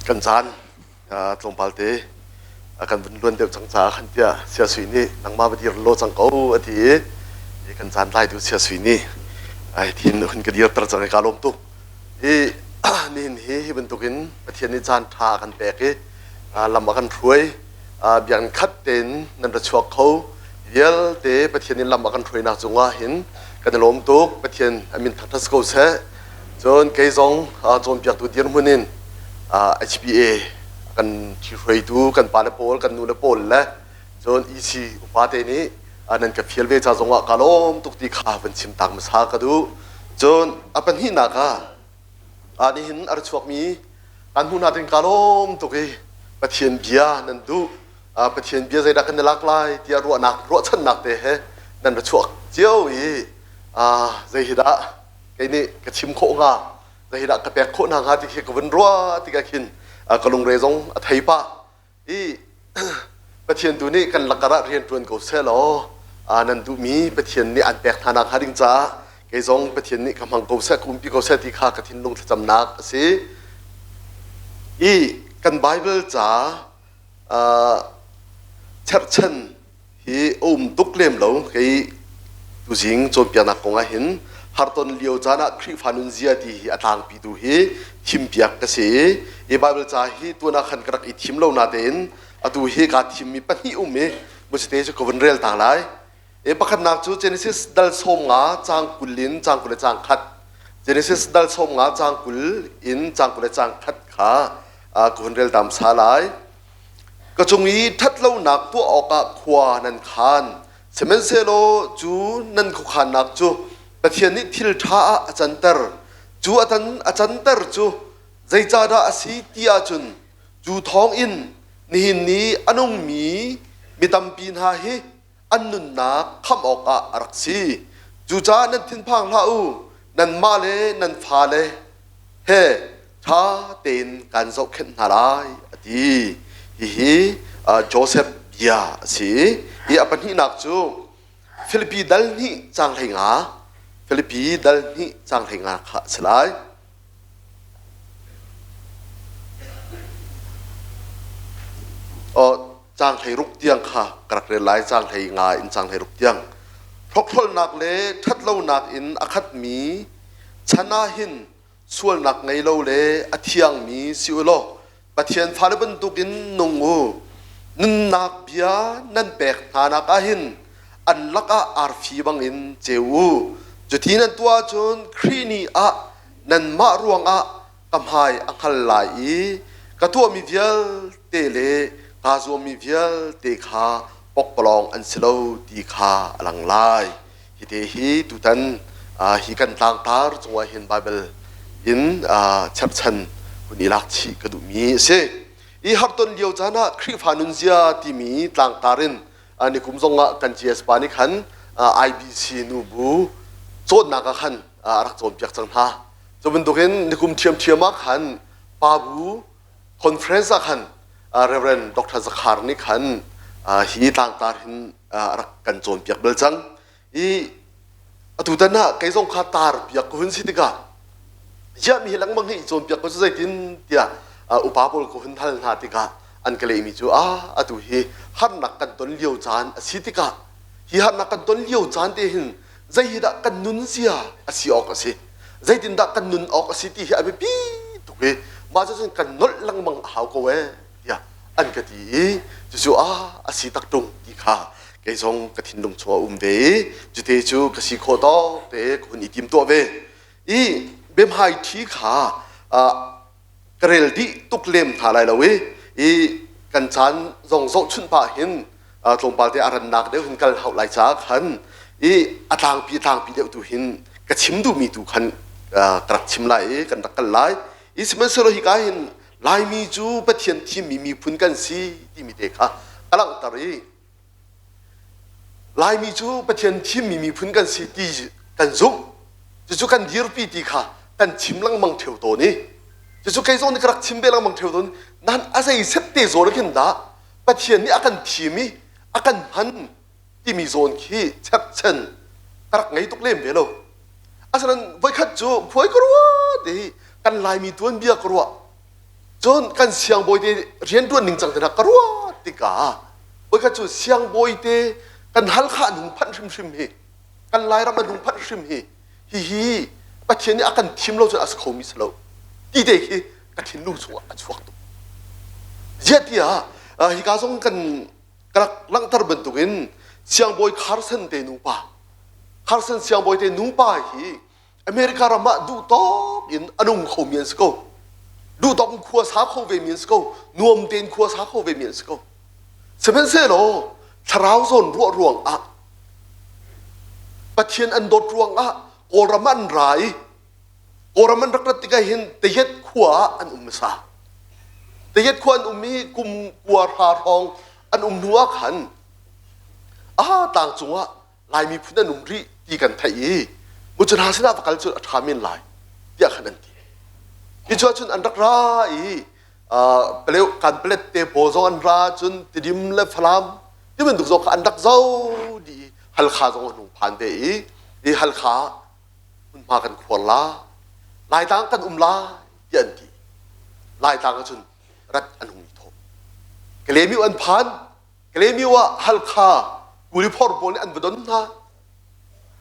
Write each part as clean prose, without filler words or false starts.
Kan caan tlawmpal te kan vun luan deuh cang caah khan tiah Sia Sui nih nangmah va dir law cang ko a ti i kan caan tlaitu Sia Sui nih ai thin hun ka dirter cang i kaa lawm tuk. I nihin hi hi bantukin Pathian nih caan ṭha a kan pek i lam a kan hruai biakinn khat tein nan ra chuak kho vialte Pathian nih lam a kan hruainak cungah hin kan i lawm tuk. Pathian a min thangṭhat si ko seh. Cun kei zong cawnpiaktu dirhmun in HBA kan ṭhihruaitu kan pale pawl, kan nule pawl le cun EC upate nih nan ka fial ve ca zongah kaa lawm tuk ti kha van chim tak hmasa ka duh. Cun a pahnihnak ah nihin a ra chuakmi kan hmuh hna ding kaa lawm tuk i Pathian bia nan duh. Pathian bia zeidah kan i lak lai tiah ruahnak ruahchannak te he nan ra chuak cio i zei hi dah kei nih ka chim khawh hnga zeidah ka pek khawh hna hnga ti khi ka vun ruah tikah khin ka lungre zong a thei pah i Pathian tu nih kan lakar ah rian ṭuan ko seh law nan duhmi Pathian nih an pek hna nak hnga ding caah kei zong Pathian nih ka hmang ko seh ka umpi ko seh ti kha ka thinlung thlacamnak a si i kan Bible ca cherhchan hi a um tuk lem lo. Kei tuzing cawnpiaknak kong ah hin harton lio caan ah Khrihfa nunzia ti hi a tlangpitu hi thimpiak ka si i hi Bible ca hi tuan ah khan ka rak i thim lo natein atu hi kaa thimmi pahnih um i musite cu ka vun rel ta lai. E pakhatnak cu Genesis dal 15 caang 20 in caang 20 le caang khat. Genesis dal 15 caang 20 in caang 20 le caang khat kha ka hun rel tam sa lai. Ka cung i ṭhatlonak tuah awkah khua nan khaan. Sihmanhsehlaw cu nan khuakhannak cu Pathian nih thil ṭha ah a canter. Cu a tan a canter cu zeicahdah a si ti ahcun cu thawngin nihin ni a nungmi mi tampi hna hi an nunnak khamh awkah a rak si. Cucaah nan thinphang hlah u, nanmah le nan fale he ṭha tein kaan zohkhenh hna lai, a ti. Hihi Joseph bia a si. Hi a pahnihnak cu Filipi dal hnih caang 15, Filipi dal hnih caang 15 kha a si lai. Caang 16 tiang kha ka rak rel lai, caang 15 in caang 16 tiang. Hrokhrolnak le ṭhatlonak in a khatmi chan ah hin sualnak ngei lo le a thiangmi si u law Pathian fale bantukin nung u. Nunnak bia nan pek hnanak ah hin an lakah arfi bangin ceu u. Cuti nan tuah ahcun Khrih ni ah nanmah ruangah ka hmai a hngal lai i ka tuahmi vialte le kaa zuammi vialte kha pokpalawng an si lo ti kha a lang lai. Hite hi tutan hi kan tlangtar cungah hin Baibal in cherhchan hun i lak chih ka duhmi a si. I harton lio caan ah Khrihfa nunzia timi tlangtar in nikum zongah kan GS pa nih khan IBC nubu cawnnak ah khan a rak cawnpiak cang hna. Cu bantukin nikum ṭhiamṭhiam ah khan pa bu conference ah khan Reverend Dr. Zakhar nih khan hi tlangtar hin a rak kan cawnpiak bal cang. I atutan ah kei zong kha tar piak ka hun si tikah ziah mi hi lengmang hi i cawnpiak ko cu zeitin tiah upa pawl ka hun hal hna tikah an ka lehmi cu a atu hi harnak kan ton lio caan a si tikah hi harnak kan ton lio caan te hin zei hi dah kan nun zia a si awk a si zeitindah kan nun awk a si ti hi a biapi tuk i mah cu cun kan nolh lengmang a hau ko ee tiah an ka ti i cucu a a si tak ṭung ti kha kei zong ka thinlung chung a um ve i cute cu ka si khawh tawk te ka hun i tim tuah ve i biahmai ṭhi kha ka rel dih tuk lem hna lai lo i i kan caan zong zohchunh pah hin tlawmpal te a rannak deuh hin kal hauh lai caah khan i a tlangpi tlangpi deuh tu hin ka chim duhmi tu khan ka rak chim lai i kan rak kal lai i sihmanhsehlaw hika hin Laimi cu Pathian thimmi miphun kan si timi te kha ka langhter i Laimi cu Pathian thimmi miphun kan si ti kan zumh cucu kan dirpi ti kha kan chim lengmang ṭheo tawn i cucu kei zong nih ka rak chim ve lengmang ṭheo tawn nan a zei set te zawn khin dah Pathian nih a kan thim i a kan hman timi zawn khi cherhchan ka rak ngei tuk lem ve lo. Asinain voikhat cu phuai ka rua ti kan Kan Laimi tuanbia ka ruah. Cun kan siangbawi te rianṭuan ning cang te hna ka ruah tikah voikhat cu siangbawi te kan Halkha an hung phanh hrimhrim hi kan Lairam an hung phanh hrim hi hihi Pathian nih a kan thim lo cun a si khomi si lo ti te khi ka thinlung chungah a chuak tuk. Ziah tiah hika zong kan ka rak langhter bantukin siangbawi Carson te nupa Carson siangbawi te nupa hi America ram ah duh tawk in a nung khomi an si ko. Duh tawk in khua sa kho vemi an si ko. Nuam tein khua sa kho vemi an si ko. Sihmanhsehlaw thlarau zawn ruah ruang ah Pathian an dawt ruang ah Kawlram ah an ra i Kawlram an rak rat tikah hin Tayet khua ah an um hmasa. Tayet khua an um i kum kua hra hrawng an um hnu ah khan ah tlangcung ah Lai miphun an um rih ti kan theih i mucu hna sinah va kal cu a ṭha men lai tiah khan an ti. Hi cu ahcun an rak ra i Paleo kan palet te pawl zong an ra cun Tidim le Falam ti bantuk zong kha an rak zo dih i Halkha zong an hung phan ve i i Halkha hmunhma kan khuar la Laitlang kan um lai tiah an ti. Laitlang ahcun rat an hung i thawh. Kalemiu an phan Kalaymyo ah Halkha kuliphor pawl nih an va don hna.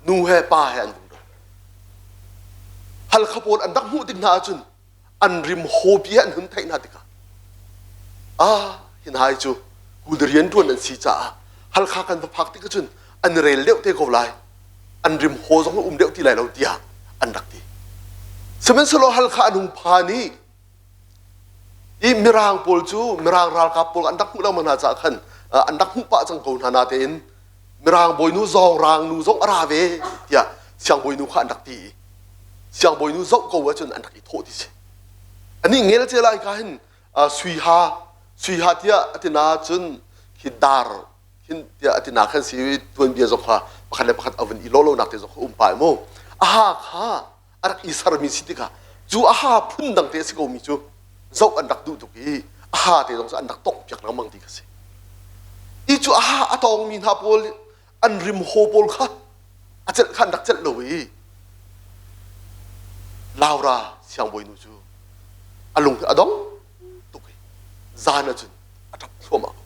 Nu he pa he an vung don. Halkha pawl an rak hmuh tik hna ahcun an rim hawpi he an hun theih hna tikah ah hin hai cu kul rian ṭuan an si caah Halkha kan va phak tik ahcun an rel deuh te ko lai an rim haw zong um deuh ti lai lo tiah an rak ti. Sihmanhsehlaw Halkha an hung phan i I Mirang pawl cu Mirang ralkap pawl an rak hmuh lengmang hna caah khan an rak hmuh pah cang ko hna natein Mirang bawinu zawngrang nu zong a ra ve tiah siangbawinu kha an rak ti i siangbawinu zoh ko ahcun an rak i thawh ti si. Anih ngelcel ai ka hin sui ha sui ha tiah a ti na cun khi dar hin tiah a ti na khan si tuanbia zong kha pakhat le pakhat a vun i lo lonak te zong kha um pah mu. A ha kha a rak i sermi si tikah cu a ha phun dang te a si komi cu zoh an rak duh tuk i a ha te zong cu an rak tongh piak lengmang ti kha si. I cu a ha a tawngmi hna pawl an rim haw pawl kha a celh kha an rak celh lo i Laura siangbawinu cu a lung a dong tuk i zan ahcun a ṭap thluahmah ko.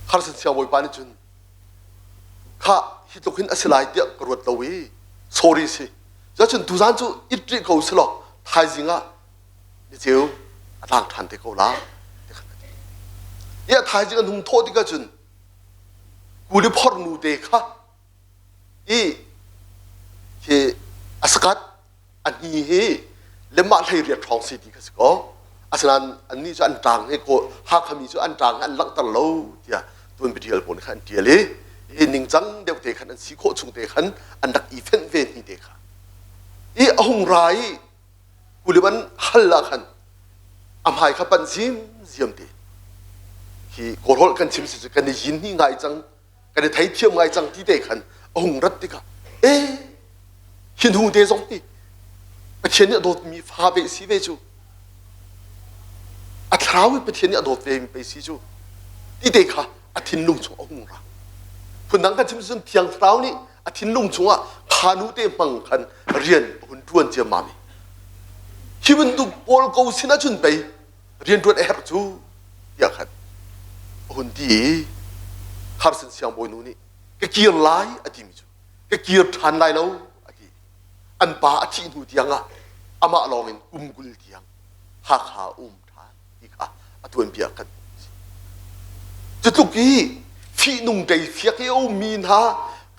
Harsan siangbawipa nih cun Khah, hi tluk hin a si lai tiah ka ruat lo i sorry si. Cuacun tuzaan cu it rih ko selaw thaizing ah niceu a tlang ṭhan te ko la ti khan a ti. I a thaizing an hung thawh tikah cun kuli phor nu te kha i khi a sakat a hni hi lemah hlei riat hrawng si ti kha si ko asinain annih cu an ṭang hi Hakha mi cu an ṭang hi an langhter lo tiah tuanbia pawl nih khan an ṭial i hi ningcang deuh te khan an si khawh chung te khan an rak i fenh ve hni te kha i a hung ra i kulip an hal ah khan a hmai kha panh ziamziam te hi kawlholh kan chim si cu kan i yin hni ngai cang kan i theithiam ngai cang ti te khan a hung rat tikah e hi hnu te zong hi Pathian nih a dawtmi fa ve si ve cu a thlarau i Pathian nih a dawt ve mi pei si cu ti te kha a thinlung chung a hung ra phundang kan chim cun thiang thlarau nih a thinlung chungah kha nu te hmang khan rian a hun ṭuan ciammam i hi bantuk pawl ko sin ahcun pei rianṭuan a herh cu tiah khan a hun ti i Carson siangbawinu nih ka kir lai a timi cu ka kir ṭhan lai lo a ti an pa a thih hnu tiangah amah lawngin kum 20 tiang Hakha um ṭhan ti kha a tuanbia kan cu tluk i fihnung ṭei fiak i a ummi hna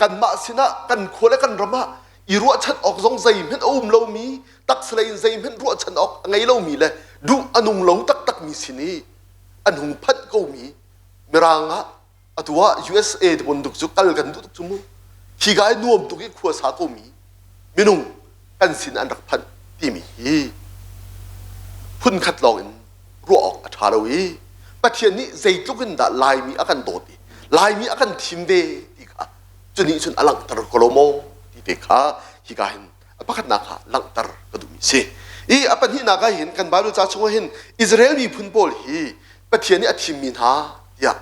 kanmah sinah kan khua le kan ram ah i ruahchan awk zong zeihmanh a um lomi taksalei in zeihmanh ruahchan awk a ngei lomi le duh a nung lo taktakmi sin i an hung phanh komi mirang ah atu ah USA te bantuk cu kal kan duh tuk cu mu hi ka i nuam tuk i khua sa komi minung kan sin an rak phanh timi hi phun khat lawng in ruah awk a ṭha lo i Pathian nih zeitluk in dah Laimi a kan dawt i Laimi a kan thim ve ti kha cu nih cun a langhter ko lo maw ti te kha hika hin a pakhatnak ah langhter ka duhmi si. I a pahnihnak ah hin kan Bible ca chungah hin Israel miphun pawl hi Pathian nih a thimmi hna tiah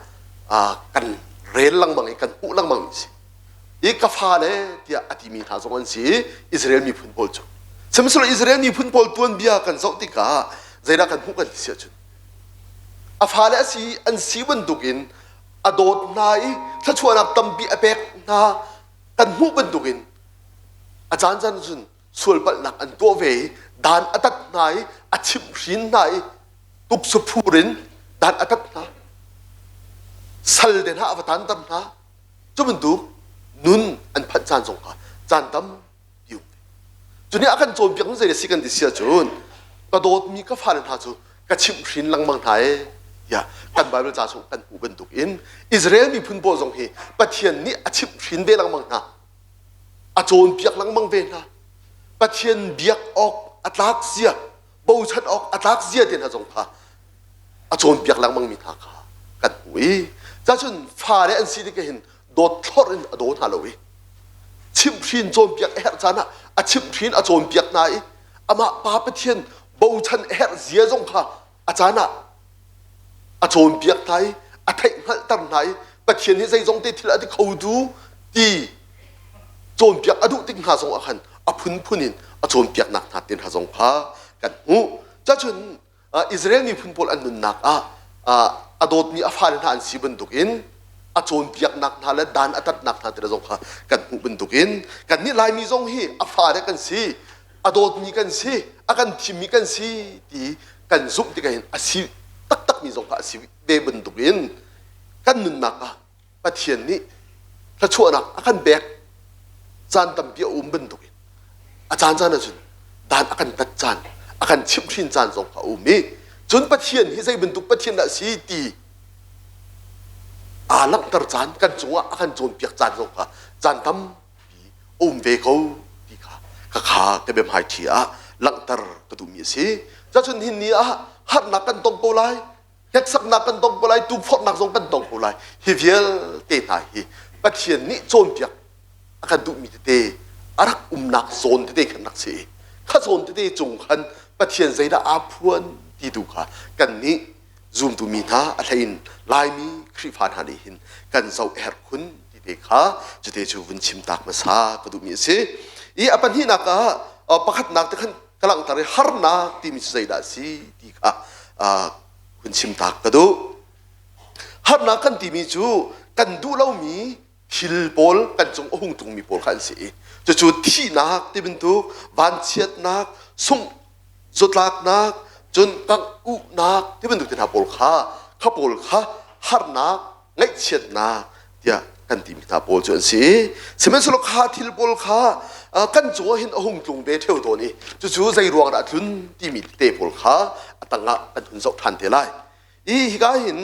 kan rel lengmang i kan hmuh lengmang mi si. I ka fale tiah a timi hna zong an si Israel miphun pawl cu. Sihmanhsehlaw Israel miphun pawl tuanbia kan zoh tikah zeidah kan hmuh kan ti si ahcun a fale a si an si bantukin a dawt hna i thluachuahnak tampi a pek hna kan hmuh bantukin a caan caan cun sualpalhnak an tuah ve i dan a tat hna i a chimhhrin hna i tuksaphur in dan a tat hna sal te hna a va tanter hna cu bantuk nun an phanh caan zong kha caan tam ti um cu nih a kan cawnpiak nu zei a si kan ti si ahcun ka dawtmi ka fale hna cu ka chimhhrin lengmang hna e tiah kan Bible ca chung kan hmuh bantuk in Israel miphun pawl zong hi Pathian nih a chimhhrin ve lengmang hna a cawnpiak lengmang ve hna Pathian biak awk a tlak zia bochan awk a tlak zia te hna zong kha a cawnpiak lengmang mi hna kha kan hmu i cacun fale an si tik hin dawt thlorh in a daw hna lo i chimhhrin cawnpiak a herh caan ah a chimhhrin a cawnpiak hna i amah pa Pathian bochan a herh zia zong kha a caan ah a cawnpiak hna i a theihhngalhter hna i Pathian hi zeizong te thil a ti kho du ti cawnpiak a duh tik hna zong ah khan a phunphun in a cawnpiaknak hna te hna zong kha kan hmuh. Cacun Israel miphun pawl an nunnak ah a dawtmi a fale hna an si bantukin a cawnpiaknak hna le dan a tatnak hna te zong kha kan hmuh bantukin kannih Laimi zong hi a fale kan si a dawtmi kan si a kan thimmi kan si ti kan zumh tikah hin a si taktakmi zong kha a si ve bantukin kan nunnak ah Pathian nih thluachuahnak a kan pek caan tampi a um bantukin a caan caan ahcun dan a kan tat caan a kan chimhhrin caan zong a um i cun Pathian hi zei bantuk Pathian dah si ti aa langhter caan kan cungah a kan cawnpiak caan zong kha caan tampi a um ve ko ti kha ka kha ka biahmaiṭhi ah langhter ka duhmi a si. Cacun hin ni ah harnak kan tong ko lai hneksaknak kan tong ko lai tukforhnak zong kan tong ko lai hi vialte hna hi Pathian nih cawnpiak a kan duhmi tete a rak umnak zawn tete khan rak si i kha zawn tete cung khan Pathian zeidah aa phuan ti tu kha kan nih zumtu mi hna a hlein Laimi Khrihfa hna nih hin kan zoh herh khun ti te kha cute cu vun chim tak hmasa ka duhmi a si i a pahnihnak ah pakhatnak te khan ka langhter i harnak timi cu zeidah a si ti kha hun chim tak ka duh. Harnak kan timi cu kan duh lomi thil pawl kan cung a hung tlungmi pawl kha an si i cucu thihnak ti bantuk vanchiatnak sungh zawtlaknak cun kangh uhnak ti bantuk te hna pawl kha kha pawl kha harnak ngaihchiatnak tiah kan timi hna pawl cu an si. Sihmanhsehlaw kha thil pawl kha kan cungah hin a hung tlung ve ṭheo tawn i cucu zei ruang dah a tlun timi te pawl kha a tangah kan hun zoh ṭhan te lai. I hika hin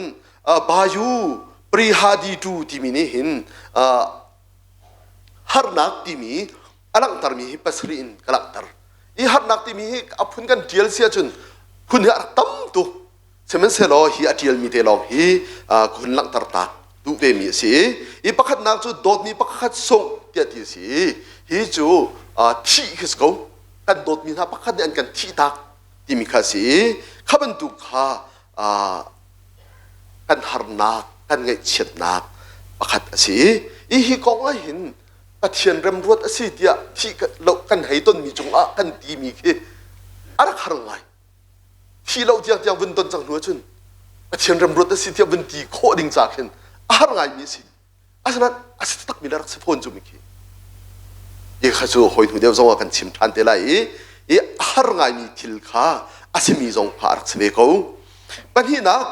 Bayu Prihadi tu timi nih hin harnak timi a langhtermi hi pasarih in ka langhter. I harnak timi hi a phun kan ṭial si ahcun phun hi a rak tam tuk. Sihmanhsehlaw hi a ṭialmi te lawng hi ka hun langhter ta duh vemi a si. I pakhatnak cu dawtmi pakhat sungh tiah ti a si. Hi cu thih khi si ko. Kan dawtmi hna pakhat nih an kan thihtak timi kha a si i kha bantuk kha kan harnak, kan ngaihchiatnak pakhat a si. I hi kong ah hin Pathian remruat a si tiah thih lo kan hei tonmi cungah kan timi khi a rak har ngai. Thi lo tiang tiang vun ton cang hnu ahcun Pathian remruat a si tiah vun ti khawh ding ca khin a har ngaimi a si. Asinain a si takmi le rak si fawn cu mi khi. Hi kha cu hawi hnu deuh zong ah kan chim ṭhan te lai i i a har ngaimi thil kha a simi zong kha a rak si ve ko. Pahnihnak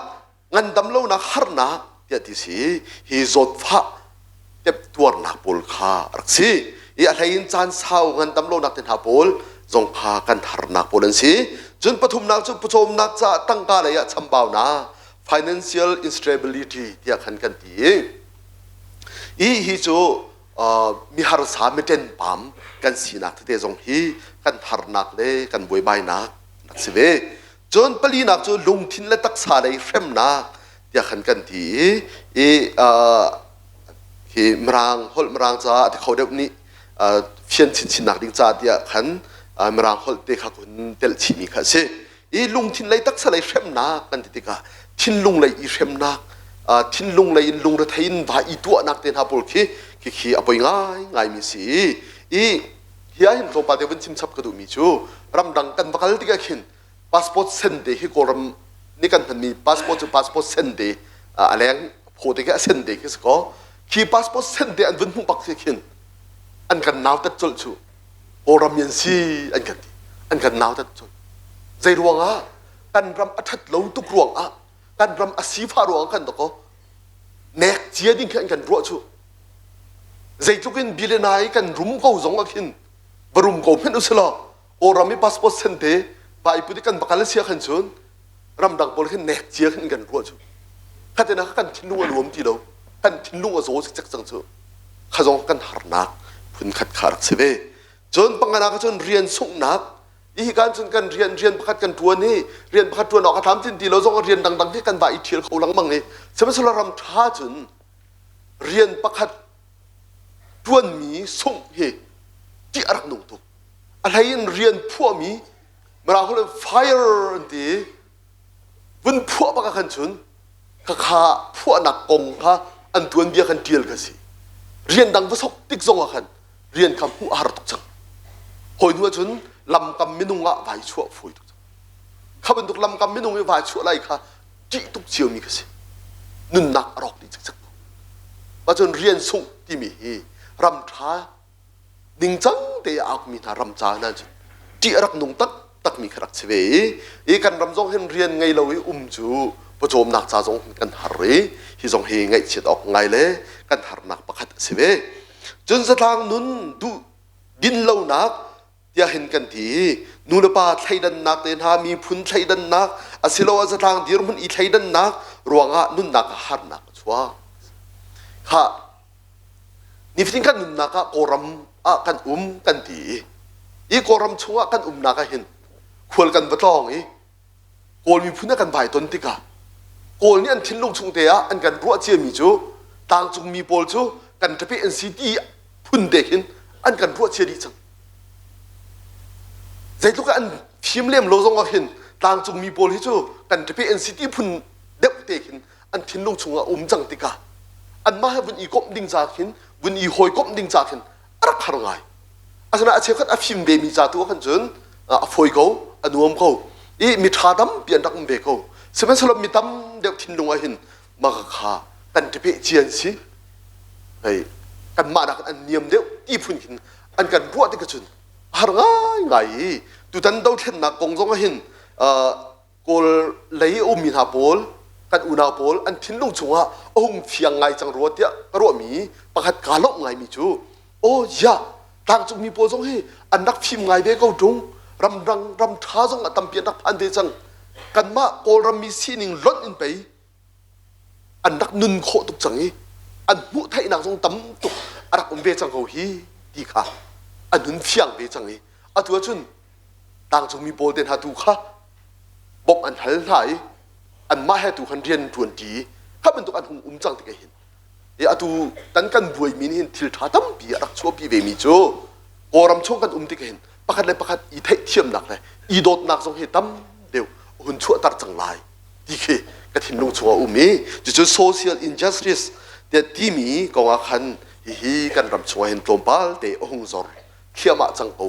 ngandam lonak harnak tiah ti si hi zawtfah temtuarnak pawl kha a rak si i a hlei in caan sau ngandam lonak te hna pawl zong kha kan harnak pawl an si cun pathumnak cu pawcawmnak caah tangka lei ah chambaunak financial instability tiah khan kan ti i hi cu miharsa mitenpam kan sinak tete zong hi kan harnak le kan buaibainak rak si ve Cun palinak cu lungthin le taksa lei hremnak tiah khan kan ti i hi Mirang holh Mirang caah a ti kho deuh nih fian chinchinnak ding caah tiah khan Mirang holh te kha kun telh chihmi kha a si. I lungthin lei taksa lei hremnak kan ti tikah thinlung lei i hremnak thinlung lei in lungrethei in va i tuahnak te hna pawl khi khi a poi ngai ngaimi si i. Hi ah hin tlawmpal te vun chim chap ka duhmi cu ramdang kan va kal tikah khin passport sen te hi Kawlram nih kan hmanmi passport cu passport sen te a leng phaw te khi a sen te khi si kaw khi passport sen te an vun hmuh bak khi khin an kan nautat colh cu Kawlram mi an si an kan ti an kan nautat colh. Zei ruangah kan ram a ṭhat lo tuk ruangah kan ram a sifah ruangah kan dakaw nek cia ding khi an kan ruah cu zeitluk in billionaire kan rum ko zong ah khin va rum ko hmenh usilaw Kawlram i passport sen te va i put i kan va kal sia khan cun ramdang pawl khin nek cia khin kan ruah cu khatin ah kan thinlung a nuam ti lo kan thinlung a zaw cikcek cang cu kha zong kan harnak phun khat kha rak si ve. Cun panganak cun rian sunghnak hi kan cun kan rian rian pakhat kan ṭuan hi rian pakhat ṭuan awk a tlamtlin ti lo zong rian dangdang hi kan va i ṭhial kho lengmang i sihmanhsehlaw ram ṭha cun rian pakhat ṭuanmi sungh hi ṭih a rak nung tuk. A hlei in rian phuahmi Mirang holh in fire an ti vun phuah bak ah khan cun khakha phuahnak kong kha an tuanbia khan ṭial kha si. Rian dang va sok tik zong ah khan rian kha hmuh a har tuk cang. Hawi hnu ahcun lamkam minung ah vai chuah fawi tuk cang. Kha bantuk lamkam minung i vai chuah lai kha ṭih tuk ciomi kha si. Nunnak a rawk dih cikcek ko. Mah cun rian sungh timi hi ram ṭha ningcang te a aukmi hna ram ca hna cun ṭih a rak nung taktakmi kha rak si ve i i kan ram zong hin rian ngei lo i um cu pawcawmnak ca zong hin kan har i hi zong hi ngaihchiat awk ngai le kan harnak pakhat a si ve. Cun zatlang nun duh dinlonak tiah hin kan ti i nulepa thleidannak te hna miphun thleidannak asiloah zatlang dirhmun i thleidannak ruangah nunnak ah harnak a chuak. Kha nifatin kan nunnak ah Kawlram ah kan um kan ti i i Kawlram chungah kan umnak ah hin khual kan va tlawng i Kawl miphun a kan vai ton tikah Kawl nih an thinlung chung te ah an kan ruah ciami cu tlangcungmi pawl cu kan ṭape an si ti phun te khin an kan ruah cia dih cang. Zeitluk an fim lem lo zong ah khin tlangcungmi pawl hi cu kan ṭape an si ti phun deuh te khin an thinlung chungah um cang tikah anmah he vun i komh ding ca khin vun i hawikomh ding ca khin a rak har ngai. Asinain a cheukhat a fim vemi ca tu ah khan cun a fawi ko, a nuam ko i miṭha tampi an rak um ve ko. Sihmanhsehlaw mi tam deuh thinlung ah hin mah kha kan ṭapeh cia an si. Hei kanmah nakin an niam deuh ti phun khin an kan ruah tik ahcun a har ngaingai i tutan dothlennak kong zong ah hin Kawl lei a ummi hna pawl kan unau pawl an thinlung chungah a hung fiang ngai cang rua tiah ka ruahmi pakhat kaa lawmh ngaimi cu aw ya tlangcungmi pawl zong hi an rak fim ngai ve ko ṭung ramdang ram ṭha zong a tampi an rak phan ve cang kanmah Kawlram mi sining lonh in pei an rak nun khawh tuk cang i an hmuh theihnak zong tam tuk a rak um ve cang ko hi ti kha an hun fiang ve cang i atu ahcun tlangcungmi pawl te hna tu kha bawmh an hal hna i anmah he tu khan rian ṭuan ṭi i kha bantuk an hung um cang tik hin i atu tan kan buaimi nih hin thil ṭha tampi a rak chuahpi vemi cu Kawlram chung kan um tik hin pakhat le pakhat i theihthiamnak le i dawtnak zong hi tam deuh a hun chuahter cang lai ti khi ka thinlung chungah a um i cucu social injustice tiah timi kong ah khan hihi kan ram chungah hin tlawmpal te a hung zor thliahmah cang ko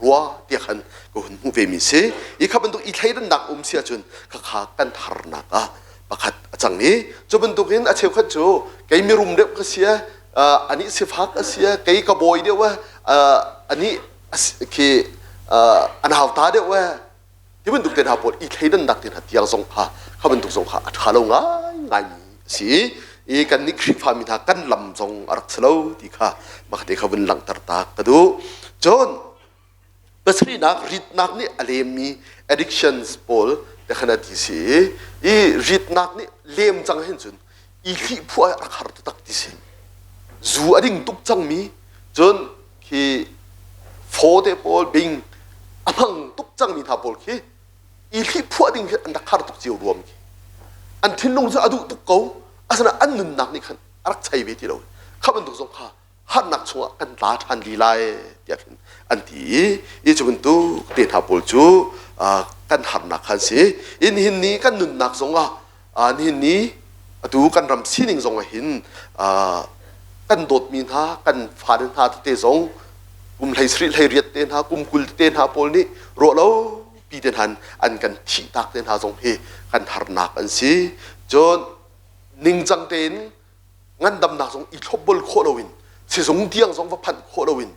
rua tiah khan ka hun hmuh vemi si i kha bantuk i thleidannak um si ahcun khakha kan harnak ah pakhat a cang i cu bantukin a cheukhat cu kei mirum deuh ka si anih sifak a si kei ka bawi deuh anih khi an hauta deuh ti bantuk te hna pawl i thleidannak te hna tiang zong kha kha bantuk zong kha a ṭha lo ngaingaimi a si i kannih Khrihfami hna kan lam zong a rak si lo ti kha makhat kha vun langhter ta ka duh. Cun pasarihnak ritnak nih a lemmi addictions pawl te khan a ti si i ritnak nih lem cang hin cun i hlih phuah a rak har taktak ti si. Zu a ding tuk cangmi cun khi phaw te pawl bing a hmang tuk cangmi hna pawl khi i hliphuah ding khi an rak har tuk cio ruam khi an thinlung cu a duh tuk ko asinain an nunnak nih khan a rak chei ve ti lo kha bantuk zong kha harnak chungah kan tla ṭhan li lai tiah khin an ti i i cu bantuk te hna pawl cu kan harnak khan si i nihin ni kan nunnak zongah nihin ni atu kan ram sining zong ah hin kan dawtmi hna kan fale hna tete zong. Kum hlei sarih hlei riat te hna, kum 20 te hna pawl nih ruah lo pi te hna an kan thih tak te hna zong hi kan harnak an si. Cun ningcang tein ngandamnak zong i thlopbol khawh loin sizung tiang zong va phanh khawh loin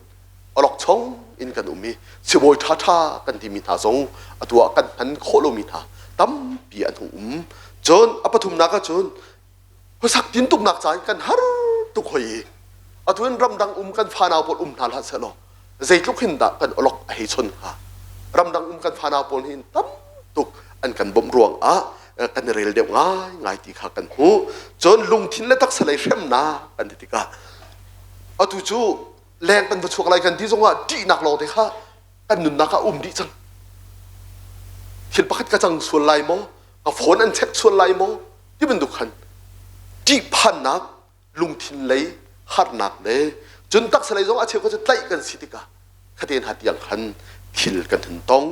awlokchong in kan um i sibawi ṭhaṭha kan timi hna zong atu ah kan hman khawh lomi hna tampi an hung um. Cun a pathumnak ah cun khuasak tintuknak ca in kan har tuk hoi i atu in ramdang um kan fanau pawl um hna hlah sehlaw zeitluk hin dah kan awlok a hei chon hnga. Ramdang um kan fanau pawl hin tam tuk an kan bawmh ruang ah kan i rel deuh ngaingai ti kha kan hmuh. Cun lungthin le taksa lei hremnak kan ti tikah atu cu leng kan va chuak lai kan ti zongah ṭihnak lawng te kha kan nunnak ah um dih cang. Thil pakhat ka cang sual lai maw, ka phone an check sual lai maw ti bantuk khan ṭihphannak lungthin lei harnak le cun taksa lei zong a cheu cu tlaih kan si tikah khate hna tiang khan thil kan hun tong.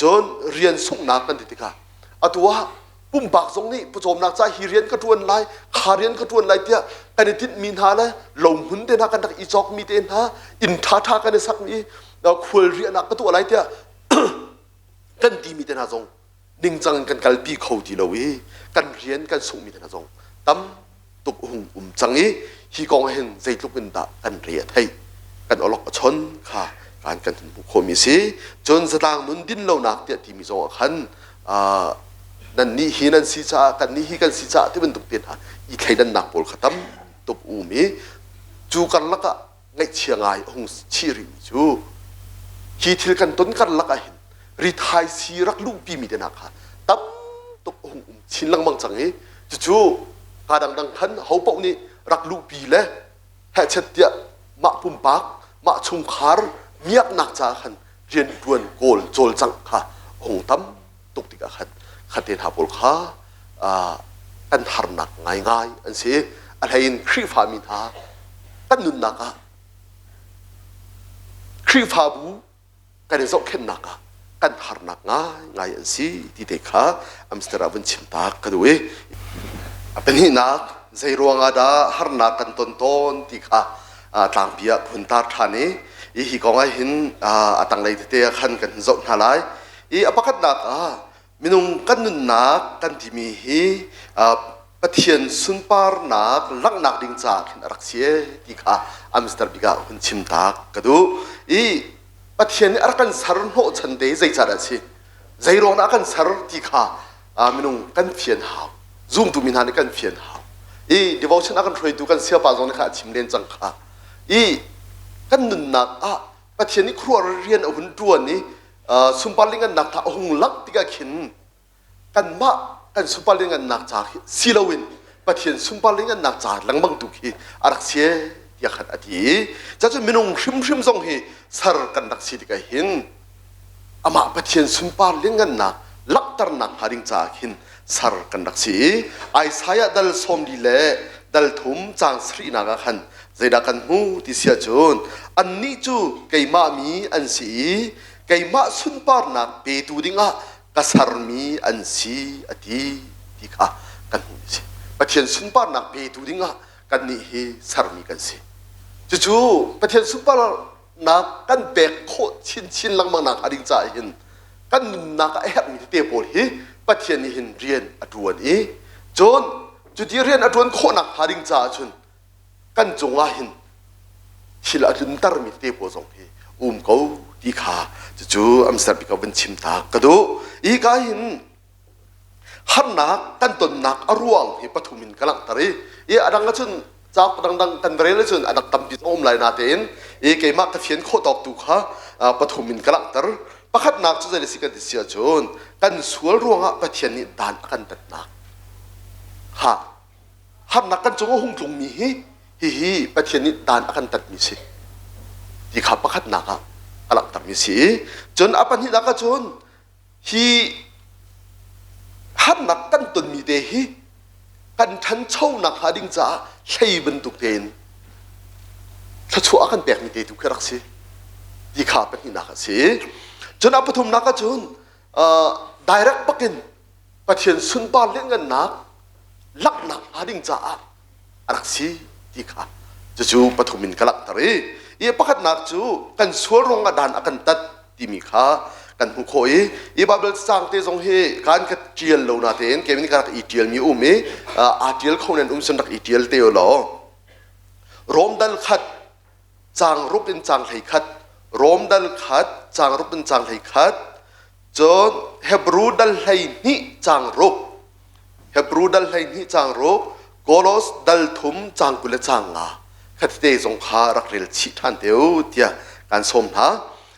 Cun rian sunghnak kan ti tikah atu ah pumpak zong nih pawcawmnak ca hi rian ka ṭuan lai, kha rian ka ṭuan lai tiah kan i tinhmi hna le lohmun te hna kan rak i cawkmi te hna, inn ṭhaṭha kan i sakmi, khual riahnak ka tuah lai tiah kan timi te hna zong ningcang in kan kalpi kho ti lo i kan rian kan sunghmi te hna zong tam tuk hung um cang i hi kong ah hin zeitluk in dah kan re a theih, kan awlok a chon kha kan kan hun hmuh khawhmi si. Cun zatlang nun din lonak tiah timi zong ah khan nan nih hi nan si caah, kan nih hi kan si caah ti bantuk te hna i thleidannak pawl kha tam tuk um i cu karlak ah ngaihchia ngai a hung chih rihmi cu hi thil kan ton karlak ah hin rithaisii rak luhpimi te hna kha tam tuk a hung um chin lengmang cang i cucu kaa dangdang khan ho paoh nih rak luhpi le hehchet tiah mah pumpak, mah chungkhar miaknak caah khan rianṭuan kawl cawlcangh kha a hung tam tuk tikah khan khate hna pawl kha kan harnak ngaingai an si. A hleiin Khrihfami hna kan nunnak ah Khrihfabu kan i zohkhenhnak ah kan harnak ngaingai an si ti te kha Amsterdam vun chim tak ka duh i a pahnihnak, zei ruangah dah harnak kan ton tawn ti kha tlangpi ah hun tar ṭhan i hi kong ah hin a tanglei tete ah khan kan zoh hna lai i a pakhatnak ah minung kan nunnak kan timi hi Pathian sunparnak langhnak ding caah khin a rak si ti kha Amster bik ah hun chim tak ka duh i Pathian nih a rak kan ser hnawhchan te zeicahdah a si, zei ruang dah a kan ser ti kha minung kan fian hau, zumtu mi hna nih kan fian hau i devotion a kan hruaitu kan siapa zong nih kha a chim len cang kha i kan nunnak ah Pathian nih khuaruahhar rian a hun ṭuan i sunpar lingannak tha a hung langh tikah khin kanmah kan sunpar lingannak ca khi si loin Pathian sunpar lingannak ca lengmang tu khi a rak si tiah khan a ti i cacun minung hrimhrim zong hi ser kan rak si tikah hin amah Pathian sunpar lianhngannak langhternak hnga ding caah khin ser kan rak si i Isaiah dal 40 le dal thum caang sarihnak ah khan zeidah kan hmu ti si ahcun annih cu keimah mi an si i keimah sunparnak petu dingah ka sermi an si a ti ti kha kan hmuh a si. Pathian sunparnak petu dingah kannih hi sermi kan si. Cucu Pathian sunparnak kan pek khawh chinchin lengmang nak hnga ding caah hin kan nunnak ah a herhmi tete pawl hi Pathian nih hin rian a ṭuan i cun cuti rian a ṭuan khawhnak hnga ding caah cun kan cungah hin thil a tluntermi tete pawl zong hi um ko ti kha cucu amser bik ah vun chim ta ka duh. Hi ka hin harnak kan tonnak a ruang hi pathum in ka langhter i i a dang ahcun cauk dangdang kan rel ahcun a dang tampi a um lai natein i keimah ka fian khawh tawk tu kha pathum in ka langhter. Pakhatnak cu zei si kan ti si ahcun kan sual ruangah Pathian nih dan a kan tatnak ha harnak kan cung a hung tlungmi hi hihi Pathian nih dan a kan tatmi si ti kha pakhatnak ah a langhtermi si i cun a pahnihnak ahcun hi harnak kan tonmi te hi kan ṭhanchonak hnga ding caah hlei bantuk tein thluachuah a kan pekmi te tu khi rak si ti kha pahnihnak a si. Cun a pathumnak ahcun direct bakin Pathian sunpar lianngannak langhnak hnga ding caah a rak si ti kha cucu pathum in ka langhter i. I pakhatnak cu kan sual ruangah dan a kan tat timi kha kan hmuh khawh i i Bible cang te zong hi kan ka ṭial lo na tein kei ka rak i ṭialmi um i aa ṭial kho nan um sun rak i ṭial te law Rom dal khat cang rup in cang hlei khat Rom dal khat cang rup in cang hlei khat cun Hebrew dal hlei hnih cang ruk Hebrew dal 12 caang ruk, Kolos dal thum caang 20 le caang nga khatete zong kha rak rel chih ṭhan te u tiah kan sawm hna.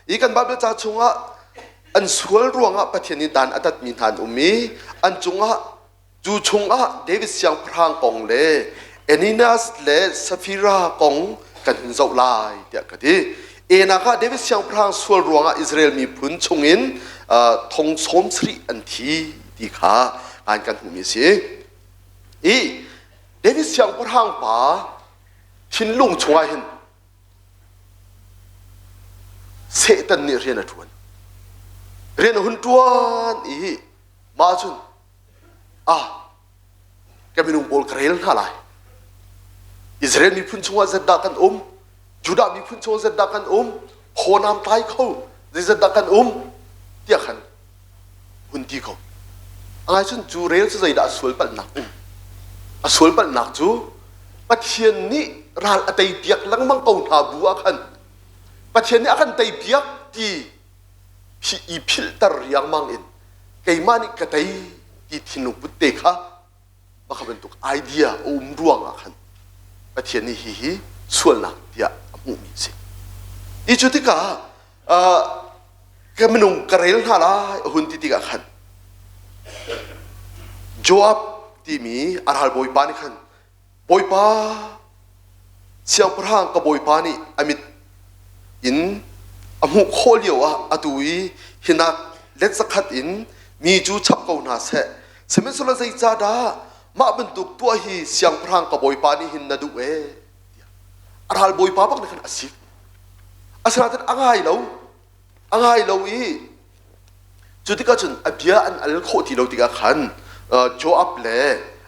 I kan Bible ca chungah an sual ruangah Pathian nih dan a tatmi hna an um i an cungah cu chungah David siangpahrang kong le Ananias le Sapphira kong kan hun zoh lai tiah ka ti. Enak ah David siangpahrang sual ruangah Israel miphun chungin thong sawm sarih an thi ti kha an kan hmuhmi a si. I David siangpahrang pa thinlung chungah hin Satan nih rian a ṭuan. Rian a hun ṭuan i mah cun ah ka minung pawl ka rel hna lai. Israel miphun chungah zeidah kan um? Judah miphun chungah zeidah kan um? Phawnam tlai kho zeizat kan um? Tiah khan hun ti ko. Angai cun cu rel cu zeidah a sual palhnak um? A sual palhnak cu Pathian nih ral a tei piak lengmang ko hna bu ah khan Pathian nih a kan tei piak ti i philhter riangmang in keimah nih ka tei ti thinlung put te kha maka bantuk idea a um ruang ah khan Pathian nih hihi sualnak tiah a hmuhmi a si. I cu tikah ka minung ka rel hna lai a hun ti tikah khan Joab timi a ralbawipa nih khan Bawipa siangpahrang ka bawipa nih a mit in a hmuh khawh lio ah atu i hinak let zakhat in mi cu chap ko hna seh sihmanhsehlaw zeicahdah mah bantuk tuah hi siangpahrang ka bawipa nih hin na duh ee tiah a ral bawipa bak nih khan a sik asinain a ngai lo a ngai lo i Cu tikah cun a bia an al khawh ti lo tikah khan Joab le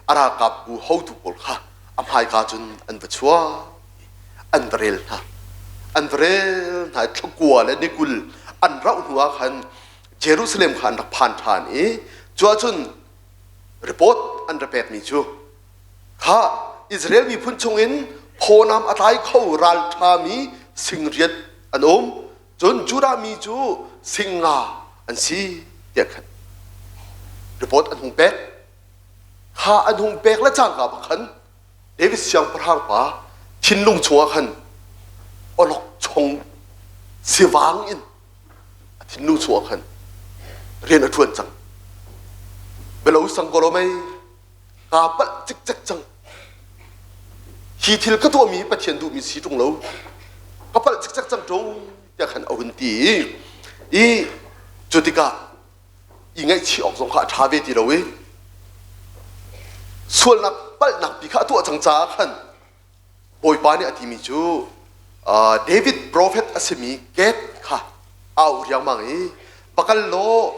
a ralkapbu hotu pawl kha a hmaika cun an va chuak an va rel hna. An va rel hna i thlakua le ni 20 an rauh hnuah khan Jerusalem kha an rak phan ṭhan i cu ahcun report an ra pekmi cu kha Israel miphun chungin phawnam a tlai kho ralṭhami singriat an um Cun Judah mi cu singa an si tiah khan report an hung pek. Kha an hung pek le cangka bak khan David siangpahrang pa thinlung chungah khan awlok chong sivang in a thinlung chungah khan rian a ṭuan cang. Belo sang ko lo mei kaa palh cikcek cang hi thil ka tuahmi hi Pathian duhmi si ṭung lo ka palh cikcek cang ṭung tiah khan a hun ti i cu tikah i ngaihchih awk zong kha a ṭha ve ti lo i sualnak palhnak pi kha a tuah cang caah khan Bawipa nih a timi cu David profet a simi Gad kha a auh riangmang i va kal law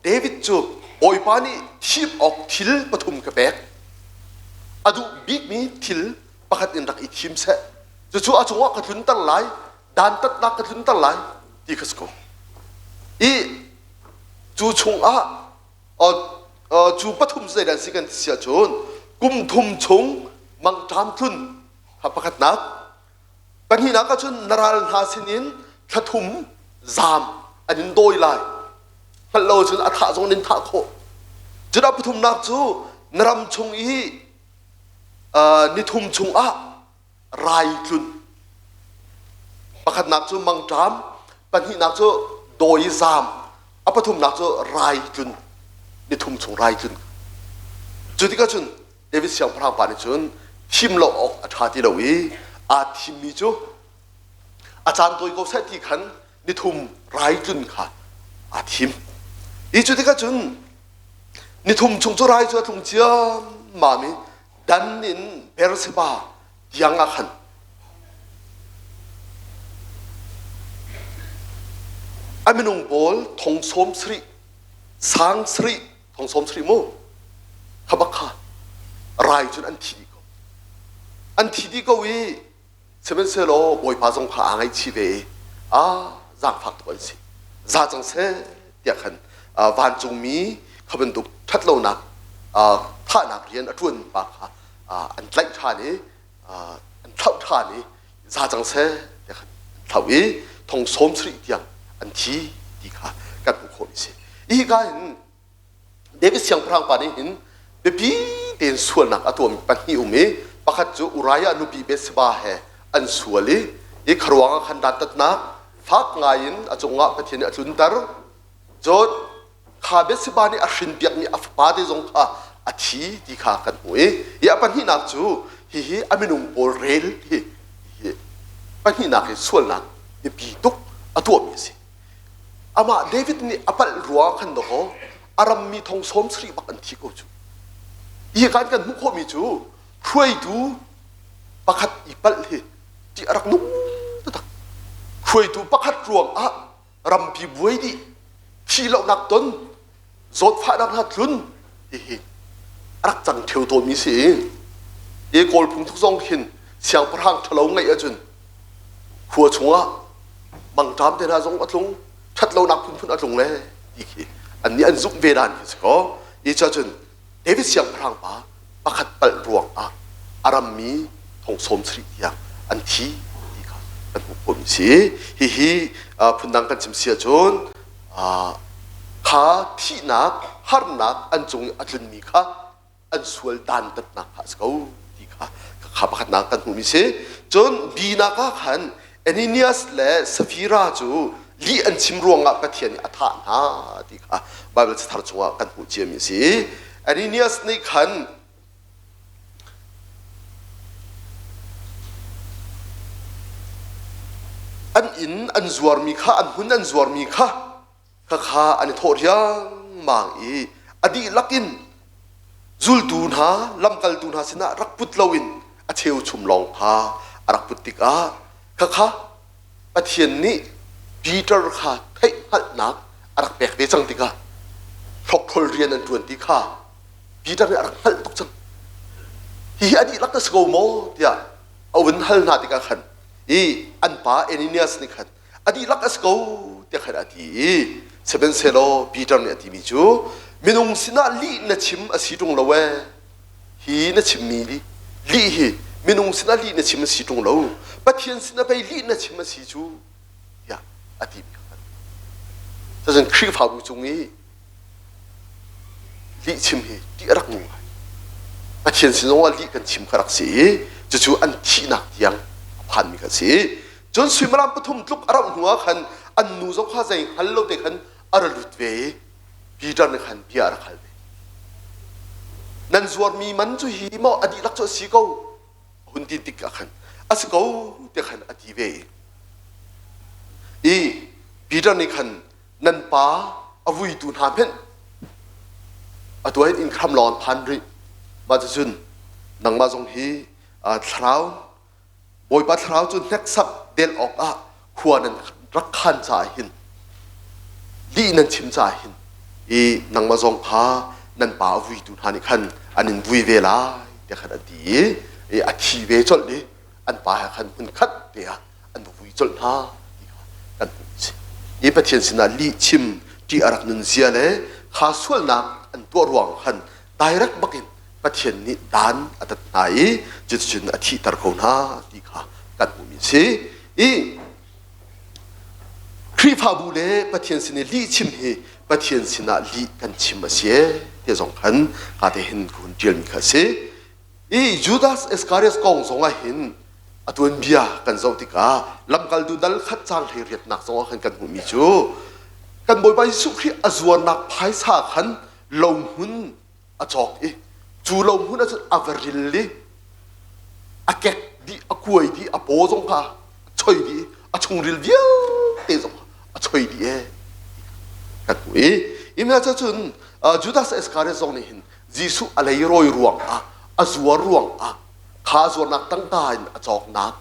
David cu Bawipa nih thim awk thil pathum ka pek. A duh bikmi thil pakhat in rak i thim seh. Cucu a cungah ka tlunter lai, dantatnak ka tlunter lai ti kha si ko. I cu chungah cu pathum zeidah an si kan ti si ahcun kum thum chung mangṭam tlun kha pakhatnak pahnihnak ahcun na ral hna sinin thla thum zaam an in dawi lai hngalh lo cun a thah zong in thah khawh cun a pathumnak cu na ram chung i ni thum chungah rai tlun pakhatnak cu mangṭam pahnihnak cu dawi zaam a pathumnak cu rai tlun ni thum chung rai tlun cu tikah cun David siangpahrang pa nih cun thim lo awk a ṭha ti lo i aa thimmi cu a caan tawi ko seh ti khan ni thum rai tlun kha aa thim i cu tikah cun ni thum chung cu rai cu a tlung ciammam i Dan in Beersheba tiang ah khan a minung pawl thong sawm sarih sang sarih thong sawm sarih mu kha bak kha rai cun an thi dih ko an thi dih ko i. Sihmanhsehlaw Bawipa zong kha aa ngaihchih ve i a zaangfak tuk an si. Za cang seh tiah khan vancungmi kha bantuk ṭhatlonak thahnak rian a ṭuan pa kha an tlaih ṭhan i an thlauh ṭhan i za cang seh tiah khan an thlauh i thong 70 tiang an thi ti kha kan hmuh khawh mi si. Hika hin David siangpahrang pa nih hin biapi tein sualnak a tuahmi pahnih um i pakhat cu Uriah nupi Bathsheba he an sual i i kharuang ah khan dantatnak fak ngai in a cungah Pathian nih a tlunter. Cun kha Bathsheba nih a hrinpiakmi a fapa te zong kha a thi ti kha kan hmuh i i a pahnihnak cu hihi a minung pawl rel hi hi pahnihnak hi sualnak biapi tuk a tuahmi a si. Amah David nih a palh ruang khan dawkaw a rammi thong 70 bak an thi ko cu. Hi kan kan hmuh khawhmi cu hruaitu pakhat i palh hi ṭih a rak nung taktak. Hruaitu pakhat ruang ah rampi buai dih, thih lohnak ton, zawtfahnak hna tlun hihi a rak cang ṭheo tawnmi si. I Kawl phungthuk zong khin siangpahrang ṭhalo ngeih ahcun khua chungah mangṭam te hna zong a tlung, ṭhatlonak phunphun a tlung le ti khi annih an zumh ve dan khi si kaw. I cun David siangpahrang pa pakhat palh ruang ah a rammi thong 70 tiang an thi ti kha kan hmuh khawhmi si. Hihi phundang kan chim si ahcun kha thihnak harnak an cung i a tlunmi kha an sual dantatnak kha a si ko ti kha kha pakhatnak kan hmuhmi si. Cun binak ah khan Ananias le Safira cu lih an chim ruangah Pathian nih a thah hna ti kha Baibal cathar chungah kan hmuh ciami a si. Ananias nih khan An inn an zuarmi kha, an hmun an zuarmi kha, khakha an i thawh riangmang i a dihlak in zultu hna, lamkaltu hna sinah rak put loin a cheuchum lawng kha a rak put tikah khakha Pathian nih Peter kha theihhngalhnak a rak pek ve cang tikah hrokhrol rian an ṭuan ti kha Peter nih a rak hngalh tuk cang. Hihi a dihlak na si ko maw tiah a vun hal hna tikah khan i an pa Ananias nih khan a dihlak a si ko tiah khan a ti i sihmanhsehlaw Peter nih a timi cu minung sinah lih na chim a si ṭung lo ee hi na chimmi lih hi minung sinah lih na chim a si ṭung lo Pathian sinah pei lih na chim a si cu tiah a timi kha cun Khrihfabu cung i lih chim hi ṭih a rak nung ngai. Pathian sin zongah lih kan chim kha rak si i cucu an thihnak tiang a phanmi kha si. Cun suimilam pathum tluk a rauh hnu ah khan an nu zong kha zei hngal lo te khan a ra lut ve i Peter nih khan bia a rak hal ve. Nan zuarmi man cu hi maw a dihlak cu a si ko a hun ti tik ah khan a si ko tiah khan a ti ve i i Peter nih khan nan pa a vuitu hna hmenh atu ah hin inn khram lawng an phan rih mah cucun nangmah zong hi thlarau Bawipa thlarau cu hneksak del awkah khua nan rak khan caah hin lih nan chim caah hin i nangmah zong kha nan pa a vuitu hna nih khan an in vui ve lai tiah khan an ti i a thi ve colh i an pa he khan hmun khat te ah an va vui colh hna ti kha kan hmuh a si. Hi Pathian sinah lih chim ṭih a rak nun zia le kha sualnak an tuah ruang khan direct bakin Pathian nih dan a tat hna i cuticun a thihter ko hna ti kha kan hmuhmi a si. I Khrihfabu le Pathian sin i lih chim hi Pathian sinah lih kan chim a si ee ti zong khan ka te hin ka hun ṭialmi kha a si. I Judas Iscariot kong zongah hin a tuanbia kan zoh tikah lamkaltu dal khat cang hlei riatnak zongah khan kan hmuhmi cu kan Bawipa Jesuh Khrih a zuarnak phaisa khan lohmun a cawk i cu lohmun ahcun a va ril i a kek dih a kuai dih a paw zong kha a choi dih a chungril vialte zong kha a choi dih ee kan hmuh i imna cun Judas Iscariot zong nih hin Jesuh a leirawi ruangah a zuar ruangah kha zuarnak tangka in a cawknak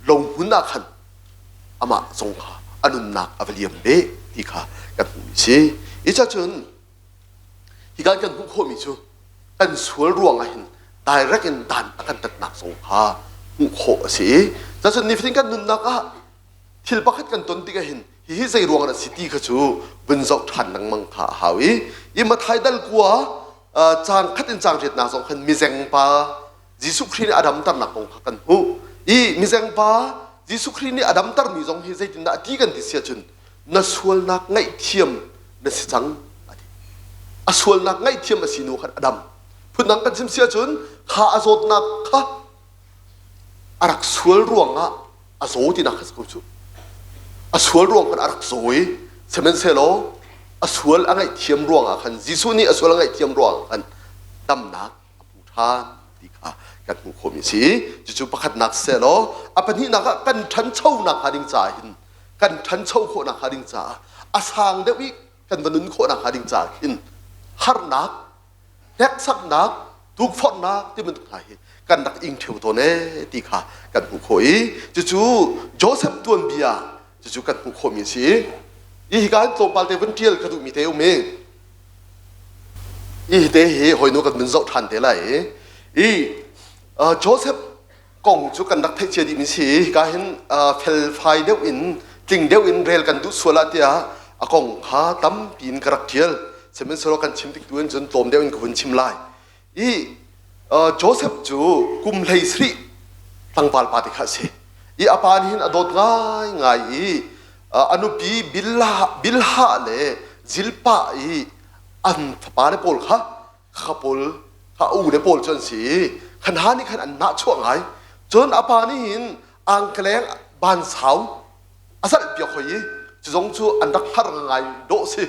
lohmun ah khan amah zong kha a nunnak a va liam ve ti kha kan hmuhmi si. I cun hika kan hmuh khawhmi cu kan sual ruangah hin direct in dan a kan tatnak zong kha hmuh khawh a si i. Cacun nifatin kan nunnak ah thil pakhat kan ton tikah hin hihi zei ruang dah si ti kha cu vun zoh ṭhan lengmang kha a hau i i Mathai dal kua caang khat in caang riatnak zong khan mizeng pa Jesuh Khrih nih a damternak kong kha kan hmuh. I mizeng pa Jesuh Khrih nih a damtermi zong hi zeitindah a ti kan ti si ahcun na sualnak ngaihthiam na si cang a ti. A sualnak ngaihthiam a si hnu khan a dam. Phundang kan chim si ahcun kha a zawtnak kha a rak sual ruangah a zaw tinak kha si ko cu. A sual ruang khan a rak zaw i sihmanhsehlaw a sual a ngaihthiam ruangah khan Jesuh nih a sual a ngaihthiam ruangah khan damnak a hmu ṭhan ti kha kan hmuh khawhmi a si. Cucu pakhatnak sehlaw a pahnihnak ah kan ṭhanchonak hnga ding caah hin kan ṭhancho khawhnak hnga ding caah a sang deuh i kan va nun khawhnak hnga ding caah hin harnak, hneksaknak, tukforhnak ti bantuk hna hi kan rak ing ṭheo tawn ee ti kha kan hmuh khawh i cucu Joseph tuanbia cucu kan hmuh khawhmi a si. I hika hin tlawmpal te vun ṭial ka duhmi te um i Hi te hi hawinu kan vun zoh ṭhan te lai i i Joseph kong cu kan rak theih cia dihmi si. Hika hin felfai deuh in tling deuh in rel kan duh sual ah tiah a kong kha tampi in ka rak ṭial. Sihmanhsehlaw kan chim tik tu in cun tlawm deuh in ka vun chim lai. I Joseph cu kum 17 tlangval pa te kha a si. I a pa nih hin a dawt ngaingai i a nupi Bilhah le Zilpah i an fapale pawl kha kha pawl kha a ule pawl cu an si i khan hna nih khan an nahchuah ngai. Cun a pa nih hin angkeleng bansau a zalh piak hoi i cu zong cu an rak har ngai dawh si.